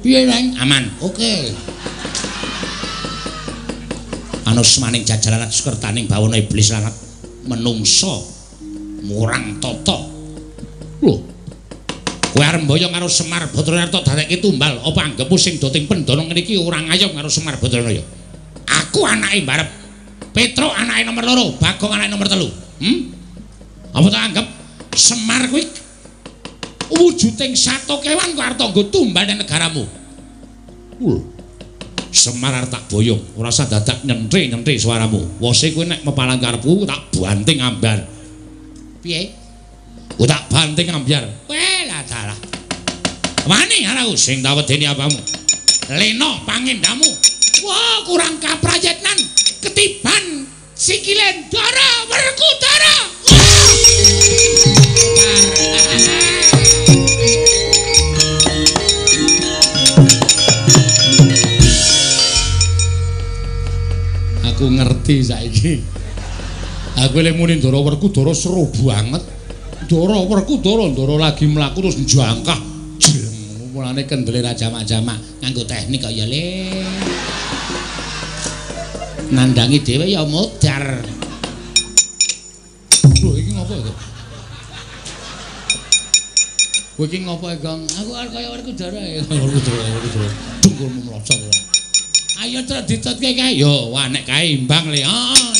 Piye, Reng? Aman. Oke. Anusmaning jajaran sukertaning bawana iblis lan menungsa murang tata. Lho. Kowe arep mboyong karo Semar Badrana tok dadekke tumbal, apa anggepmu sing doting pendana ngene iki ora ngayom karo Semar Badrana ya? Aku anake mbarep. Petruk anake nomor 2, Bagong anake nomor 3. Hmm? Apa tak anggap Semar kuwi wujuding sato kewan kok arep nggo tumbal nang negaramu? Lho. Semar arep tak boyong, ora usah dadak nyentri-nyentri suaramu. Wose kowe nek mepalang karepku tak banting ambar. Piye? Ku tak banting ambyar. Weh lah dalah. Wani aku sing tak wedeni apamu. Leno pangendamu. Wah, kurang kaprayitnan ketiban sikile Ndara Werkudara. Aku ngerti saiki. Aku lek muni Ndara Werkudara seru banget. Ndara Werkudara, Ndara lagi mlaku terus njangkah. Jeng, mulane kendele ra jamak-jamak nganggo teknik kok ya le. Nandangi dhewe ya modar. Lho iki ngopo iki? Kowe iki ngopo, Gong? Aku arep kaya Werkudara ya. Werkudara, Werkudara. Dengkulmu mlocot ora. Ayo terus dicotke kae. Yo, wah nek kae imbang le. Heeh.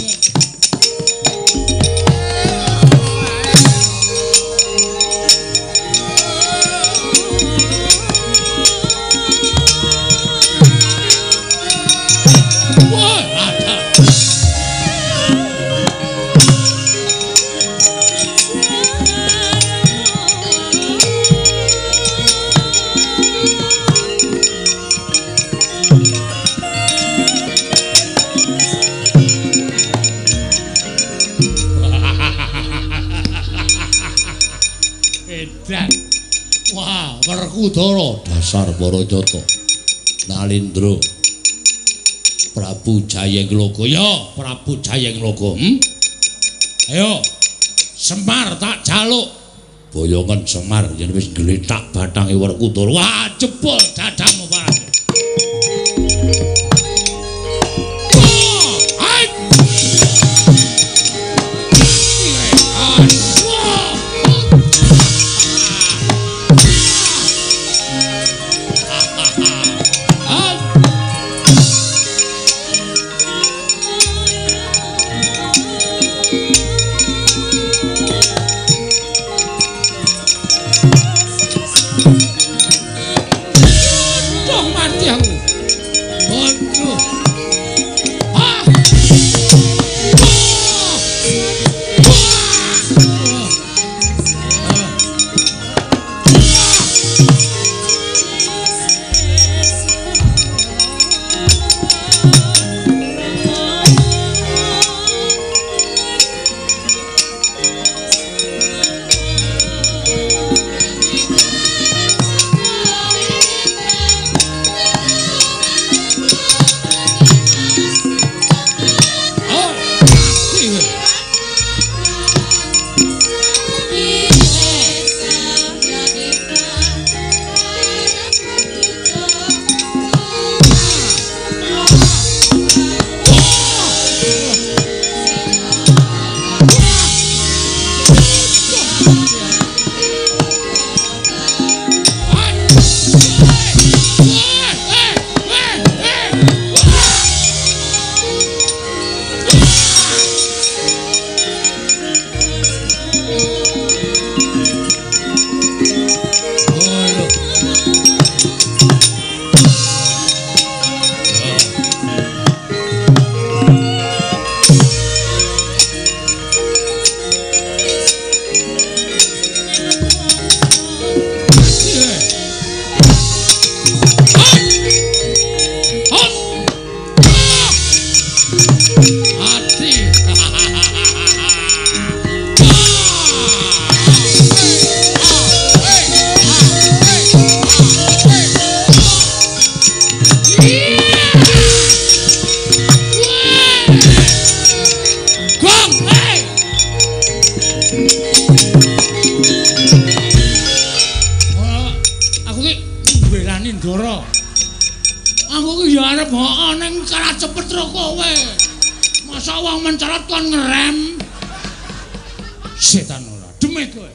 Wah, ada. Edan. Wah, Werkudara dasar Barajata. Nalindra. Prabu Jayengloka. Ya, Prabu Jayengloka. Ayo. Semar tak jaluk. Boyongan Semar yen wis gletak bathange Werkudara. Wah, jebol dadamu, Pak. Aku ki mbelani Ndara. Aku ki ya arep heeh ning kalah cepet ro kowe. Masa wong mencolot kon ngerem. Setan ora, demit kowe.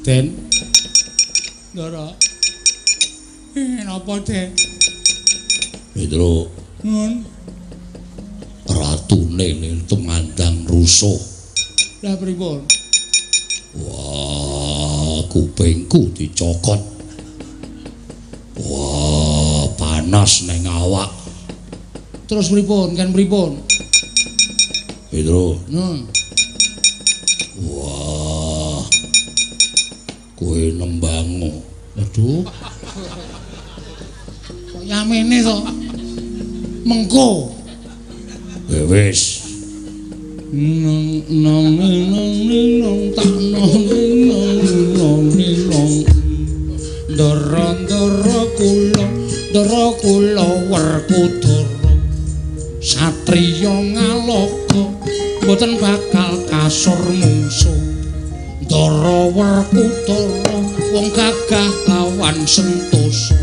Den. Ndara. Napa, Den? Petro. Nun. Ratune ning tumandang rusuh. Lah pripun? Wah, kupingku dicokot. Wah, panas ning awak. Terus pripun? Kan pripun? Petro. Nun. Wah. Kowe nembango. Aduh. Kok yamene to? Mengko. Wis. Nong nong nong nong tak nong nong nong nong. Ndara ndara kula, ndara kula Werkudara. Satriya ngaloka mboten bakal kasur mungsuh. Ndara Werkudara wong gagah lawan sentosa.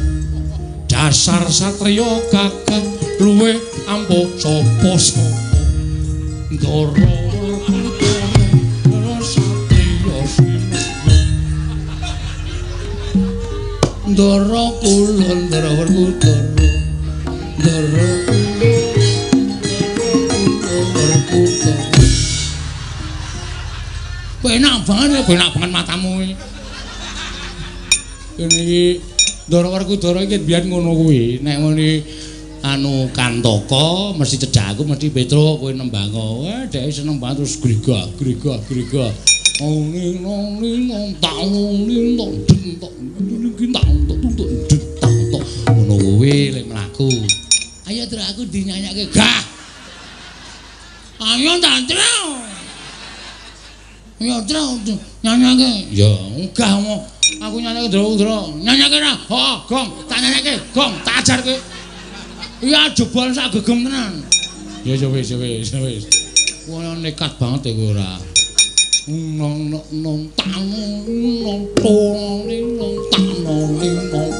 Dasar satriya gagah luwih ampuh sapa-sapa. Ndara Werkudara satriya sinengga. Ndara kula ndara Werkudara. Ndara Werkudara. Penak banget ya, penak banget matamu iki. Kene iki Ndara Werkudara iki biyen ngono kuwi. Nek muni anu Kantaka mesti cedhak aku mesti Petro kowe nembango. Wah, dhek seneng banget terus grigah grigah grigah. Ning nong ning nong tak ning nong deng tok ning tak tok tok deng tak tok. Ngono kuwi lek mlaku. Ayo terus aku dinyanyake. Gah. Ayo tak terus. Ya terus nyanyake. Ya enggah mo. Aku nyanyake ndro-ndro. Nyanyake ra. Heeh, gong, tak nyanyake, gong, tak ajar kowe. Iya jebol sak gegem tenan. Ya ya wis wis wis. Wah nekat banget kowe ora. Nong nong nong tak nong nong tong nong tak nong nong.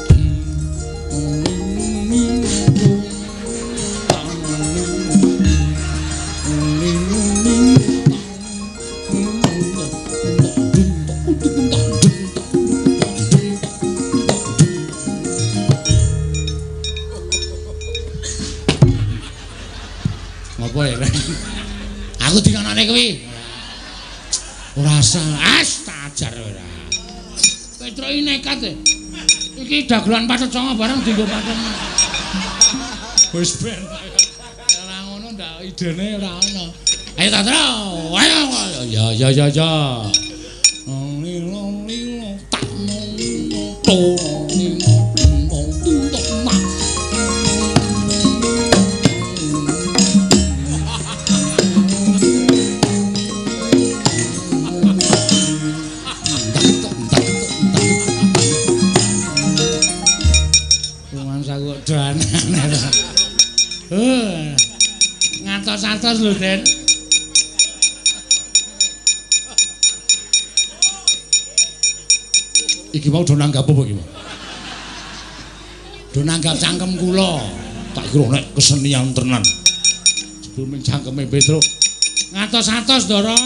Aku dingonone kuwi. Ora as tak ajar ora. Petro iki nekat e. Iki dagelan pathet sanga bareng dienggo pathet. Wis ben. Ora ngono ndak idene ora ono. Ayo ta tro. Ayo. Ya ya ya ya. Ning nong ning nong tak nong nong to ning nong tung tok nak. Ngantos-antos lho, Den. Iki mau do nanggap apa iki, Pak? Do nanggap cangkem kula. Tak kira nek kesenian tenan. Jebul cangkeme Petro. Ngantos-antos, Ndara.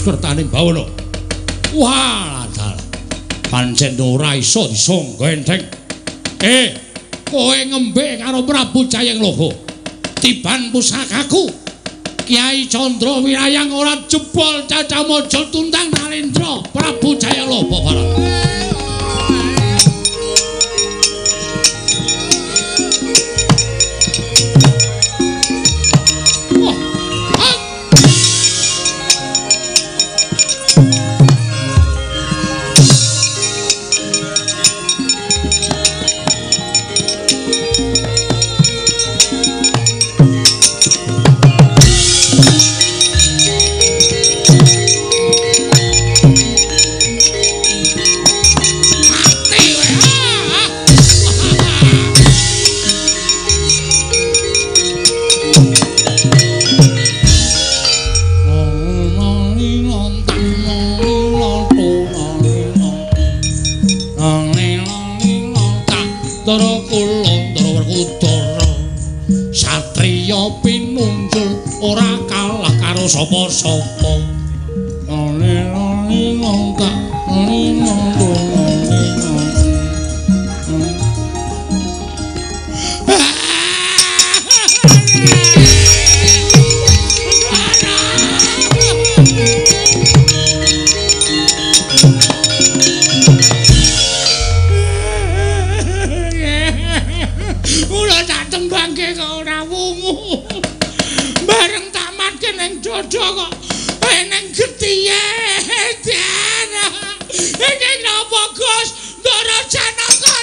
Kertane bawana. Wah, dalah. Pancen ora iso disangga enteng. Kowe ngembe karo Prabu Jayeng Loho. Tiban pusakaku. Kyai Candra Wirayang ora jebol cacamaja tuntang Nalendra Prabu Jayaloba Barat. Sapa-sapa Kula tak tembangke kok ora wungu. Bareng tak matke ning dada kok eneng getihe. Iki napa Gus? Ndara Janaka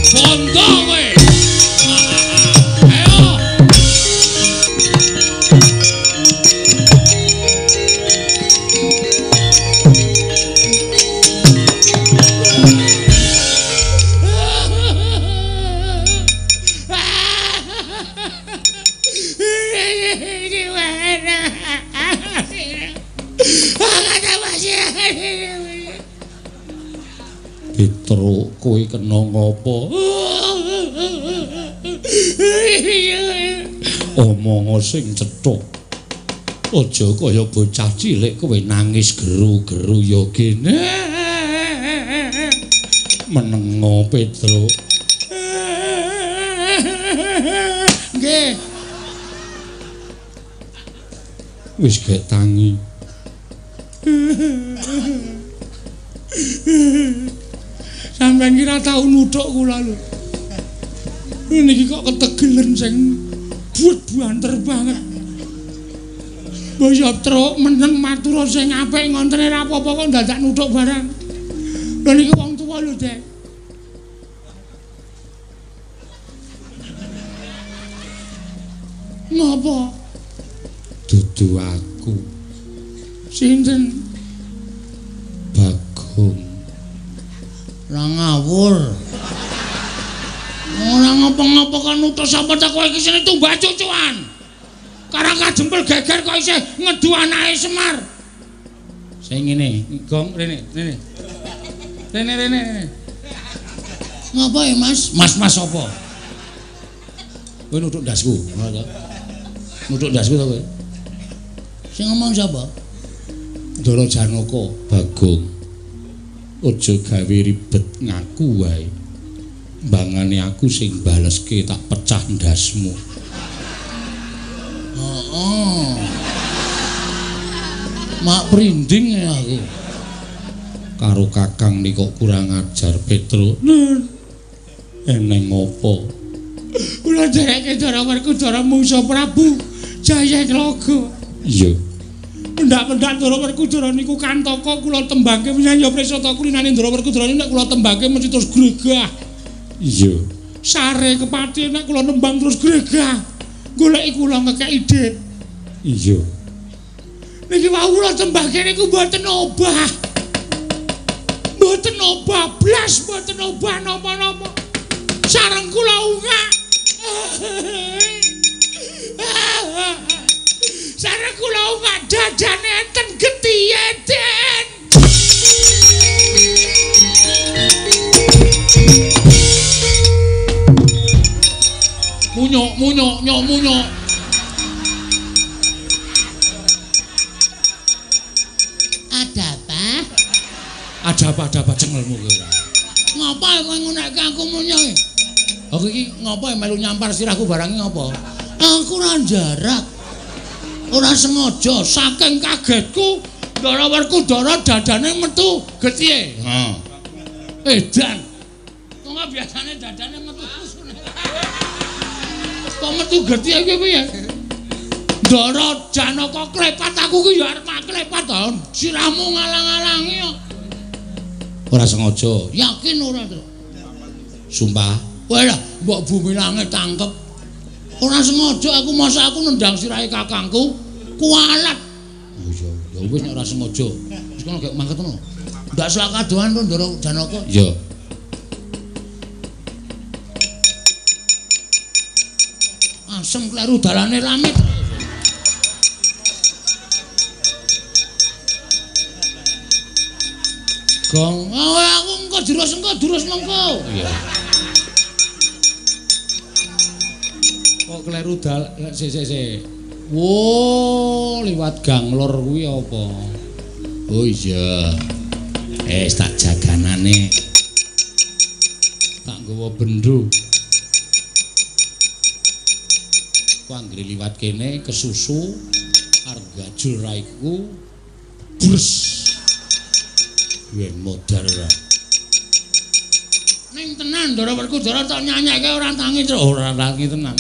bondo kowe. Ayo. Petro kowe kena ngopo? Omong sing cetha. Aja kaya bocah cilik kowe nangis geru-geru ya kene. Menengo Petro. Nggih. Wis gek tangi. Sampeyan ki ra tau nuthuk kula lho. Niki kok ketegelen sing buat banter banget. Mbok ya truk meneng matur sing apik ngontene ra apa-apa kok dadak nuthuk barang. Lho niki wong tuwa lho, Dek. Ngopo? Dudu aku. Sinten? Bagong. Ora ngawur. Ora ngapa-ngapa kon nuthuk sapa ta kowe iki sine tumbak cucuan. Karang kajempel geger kok isih ngedu anake Semar. Sing ngene, gong rene, rene. Rene rene rene. Ngapa ya, Mas? Mas-mas sapa? Kowe nuthuk ndasku, ngono to. Nuthuk ndasku to kowe? Sing ngomong sapa? Ndara Janaka, Bagong. Aja gawe ribet ngaku wae. Mbangane aku sing baleske tak pecah ndasmu. Heeh. Mak prinding ya aku. Karo kakang nika kurang ajar Petro. Eneng ngopo? Kula ndereke Ndara Werkudara mungsuh Prabu Jayaklaga. Iya. Pendak-pendak Ndara Werkudara niku kantaka kula tembangke menyang ya Presata kulinane Ndara Werkudara nek kula tembangke mesti terus gregah. Iya. Sare kepati nek kula nembang terus gregah. Goleki kula ngekeki dit. Iya. Niki wau kula tembangke niku mboten obah. Mboten obah blas, mboten obah napa-napa. Sareng kula ungak. Sareng kula ungak dadane enten getihe, Den. Munyuk, munyuk, nyok munyuk. Ada apa? Ada apa cengelmu kowe? Ngapa kowe ngunekke aku munyoe? Aku iki ngapa melu nyampar sirahku barang ngapa? Aku ora jarak. Ora sengaja saking kagetku Ndara Werkudara dadane metu getihe. Heeh. Edan. Kok biasane dadane metu kusune. Kok metu getihe iki piye? Ndara Janaka klepat aku ki ya arep klepat ta. Sirahmu ngalang-alangi kok. Ora sengaja. Yakin ora to? Sumpah. Wah lah, mbok bumi langit tangkep. Ora sengaja aku masa aku nendang sirahe kakangku kualat. Oh iya, ya wis nek ora sengaja. Wis kono gek mangkat ngono. Ndak selak kadohan to Ndara Janaka? Iya. Asem kleru dalane lamit. Gong, aku engko durus engko durus mengko. Iya. Kok kleru dal sik sik sik. Wo, liwat gang lor kuwi apa? Oh iya. Tak jaganane. Tak nggawa bendho. Ku anggere liwat kene kesusu arep gajul raiku. Brus. Yen modar ora. Ning tenan Ndara Werkudara tak nyanyekke ora tangi truk. Ora tangi tenan.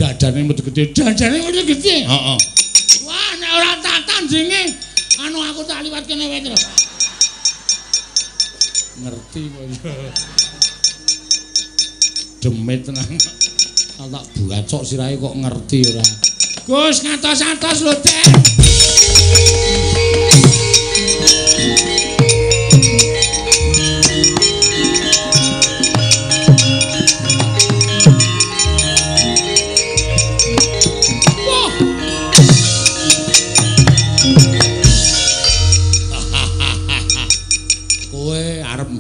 Dadane metu gedhe, dadane metu gedhe. Heeh. Wah, nek ora tak tandinge, anu aku tak liwat kene wae terus. Ngerti kok ya. Demit tenan. Tak bacok sirahe kok ngerti ora. Gus ngatos-atos lho, Den.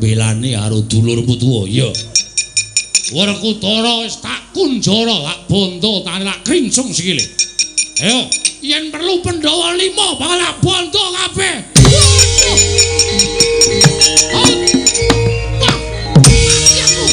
Belani karo dulurmu tuwa. Iya. Werkudara wis tak kunjara, tak bondo, tak krincung sikile. Ayo, yen perlu Pandhawa 5 bakal tak bondo kabeh. Wah, mati aku.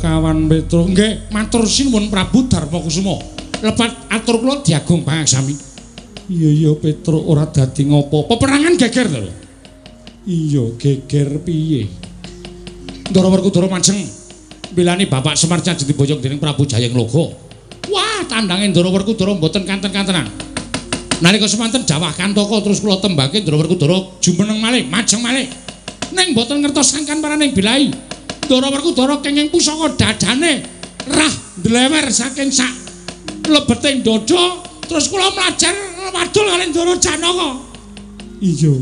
Kawan Petro nggih matur sinuwun Prabu Darmakusuma. Lepat atur kula diagung pangaksami. Iya iya Petro ora dadi ngopo. Peperangan geger to lho. Iya geger piye? Ndara Werkudara majeng mbelani Bapak Semar Cajeng diboyong dening Prabu Jayengloga. Wah, tandange Ndara Werkudara mboten kanten-kantenan. Nalika semanten dawah Kantaka terus kula tembake Ndara Werkudara jumeneng malih, majeng malih. Ning mboten ngertos sangkan paraning bilai. Ndara Werkudara kenging pusaka dadane rah ndlewer saking sak lebeting dada terus kula mlajar wadul kali Ndara Janaka. Iya.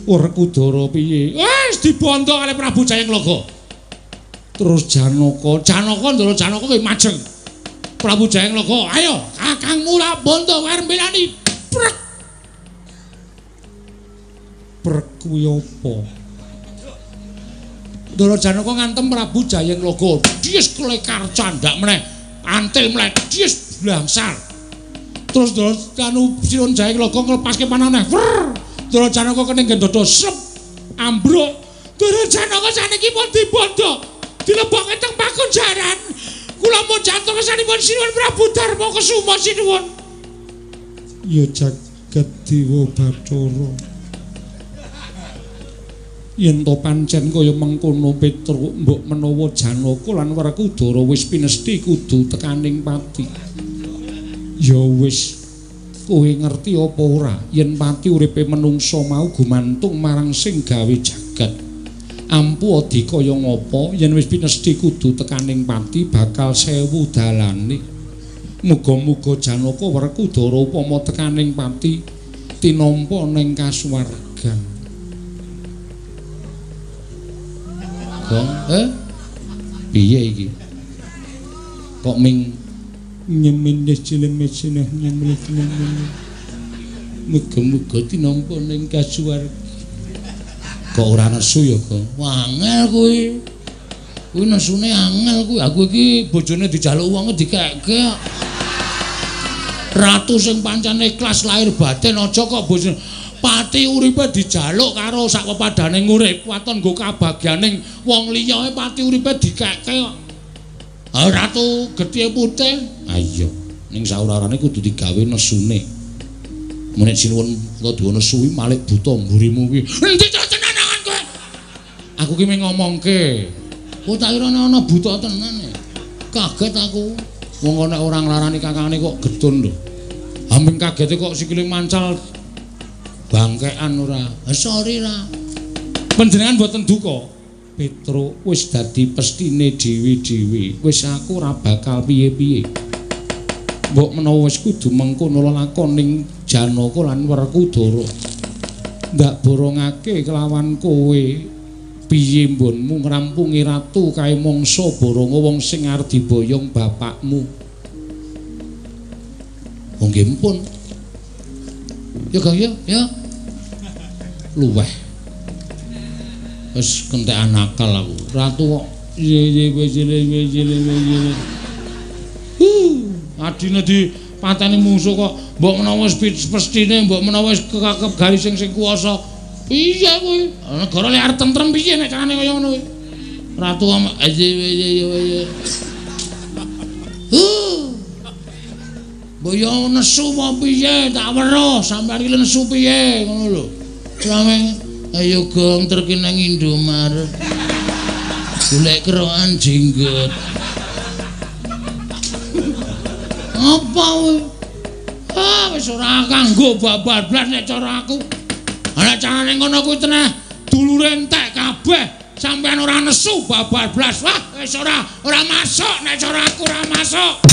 Werkudara piye? Wis dibondo kali Prabu Jayengloga. Terus Janaka, Janaka Ndara Janaka kuwi majeng. Prabu Jayengloga, ayo kakangmu lah bondo arep mbelani. Prek. Prek kuwi apa? Ndara Janaka ngantem Prabu Jayengloga. Dies klekar candak meneh, antil meneh, dies blangsar. Terus Ndara anu Sinuwun Jayengloga nglepaske panah. Ndara Janaka kening dada srep ambruk. Ndara Janaka saniki pun dibondo, dilebokke teng pakunjaran. Kula mung jantung kesanipun Sinuwun Prabu Darmakusuma sinuwun. Ya jagat dewa Bathara. Yen to pancen kaya mengkono Petruk, mbok menawa Janaka lan Werkudara wis pinesti kudu tekaning pati. Ya wis. Kowe ngerti apa ora yen pati uripe menungsa mau gumantung marang sing gawe jagat. Ampu adi kaya ngapa yen wis pinesthi kudu tekaning pati bakal sewu dalane. Muga-muga Janaka Werkudara upama tekaning pati tinampa ning kasuwargan. Gong, piye iki? Kok ming muga-muga tinampa ning kasuwarga. Kok ora nesu ya, Gong? Wah, angel kuwi. Kuwi nesune angel kuwi. Aku iki bojone dijaluk wong dikekke. Ratu sing pancen ikhlas lahir batin aja kok bojone pati uripe dijaluk karo sak pepadane urip waton nggo kabagyaning wong liya pati uripe dikekke kok. Ratu getih putih. Ha iya, ning saurarane kudu digawe nesune. Menek sinuwun kula nesu kuwi malik buta mburimu kuwi. Endi to tenanan kowe? Aku ki mung ngomongke. Oh tak kira ana buta tenan e. Kaget aku. Wong nek ora nglarani kakangane kok getun lho. Hamping kagete kok sikile mancal bangkean ora. Sorry ra. Panjenengan mboten duka. Petruk wis dadi pestine dhewe-dhewe. Wis aku ora bakal piye-piye. Mbok menawa wis kudu mengkono lelakoning Janaka lan Werkudara. Ndak borongake kelawan kowe. Piye mbonmu ngrampungi ratu kae mangsa boronga wong sing arep diboyong bapakmu. Oh nggih mpun. Ya Kang ya, ya. Luweh. Wis kentekan akal aku. Ratu kok ye ye ye ye ye ye. Adine dipateni mungsuh kok mbok menawa wis pestine, mbok menawa wis kekakep garis sing kuwasa. Piye kuwi? Negara lek arep tentrem piye nek carane kaya ngono kuwi? Ratu ye ye ye. Mbok yo nesu apa piye? Tak weruh sampeyan iki nesu piye ngono lho. Sampe ayo Gong terki nang Indomaret. Golek kerokan jenggot. Apa kuwi? Ah wis ora kanggo babar blas nek cara aku. Ana carane ngono kuwi teneh dulure entek kabeh. Sampeyan ora nesu babar blas. Wah wis ora masuk nek cara aku ora masuk.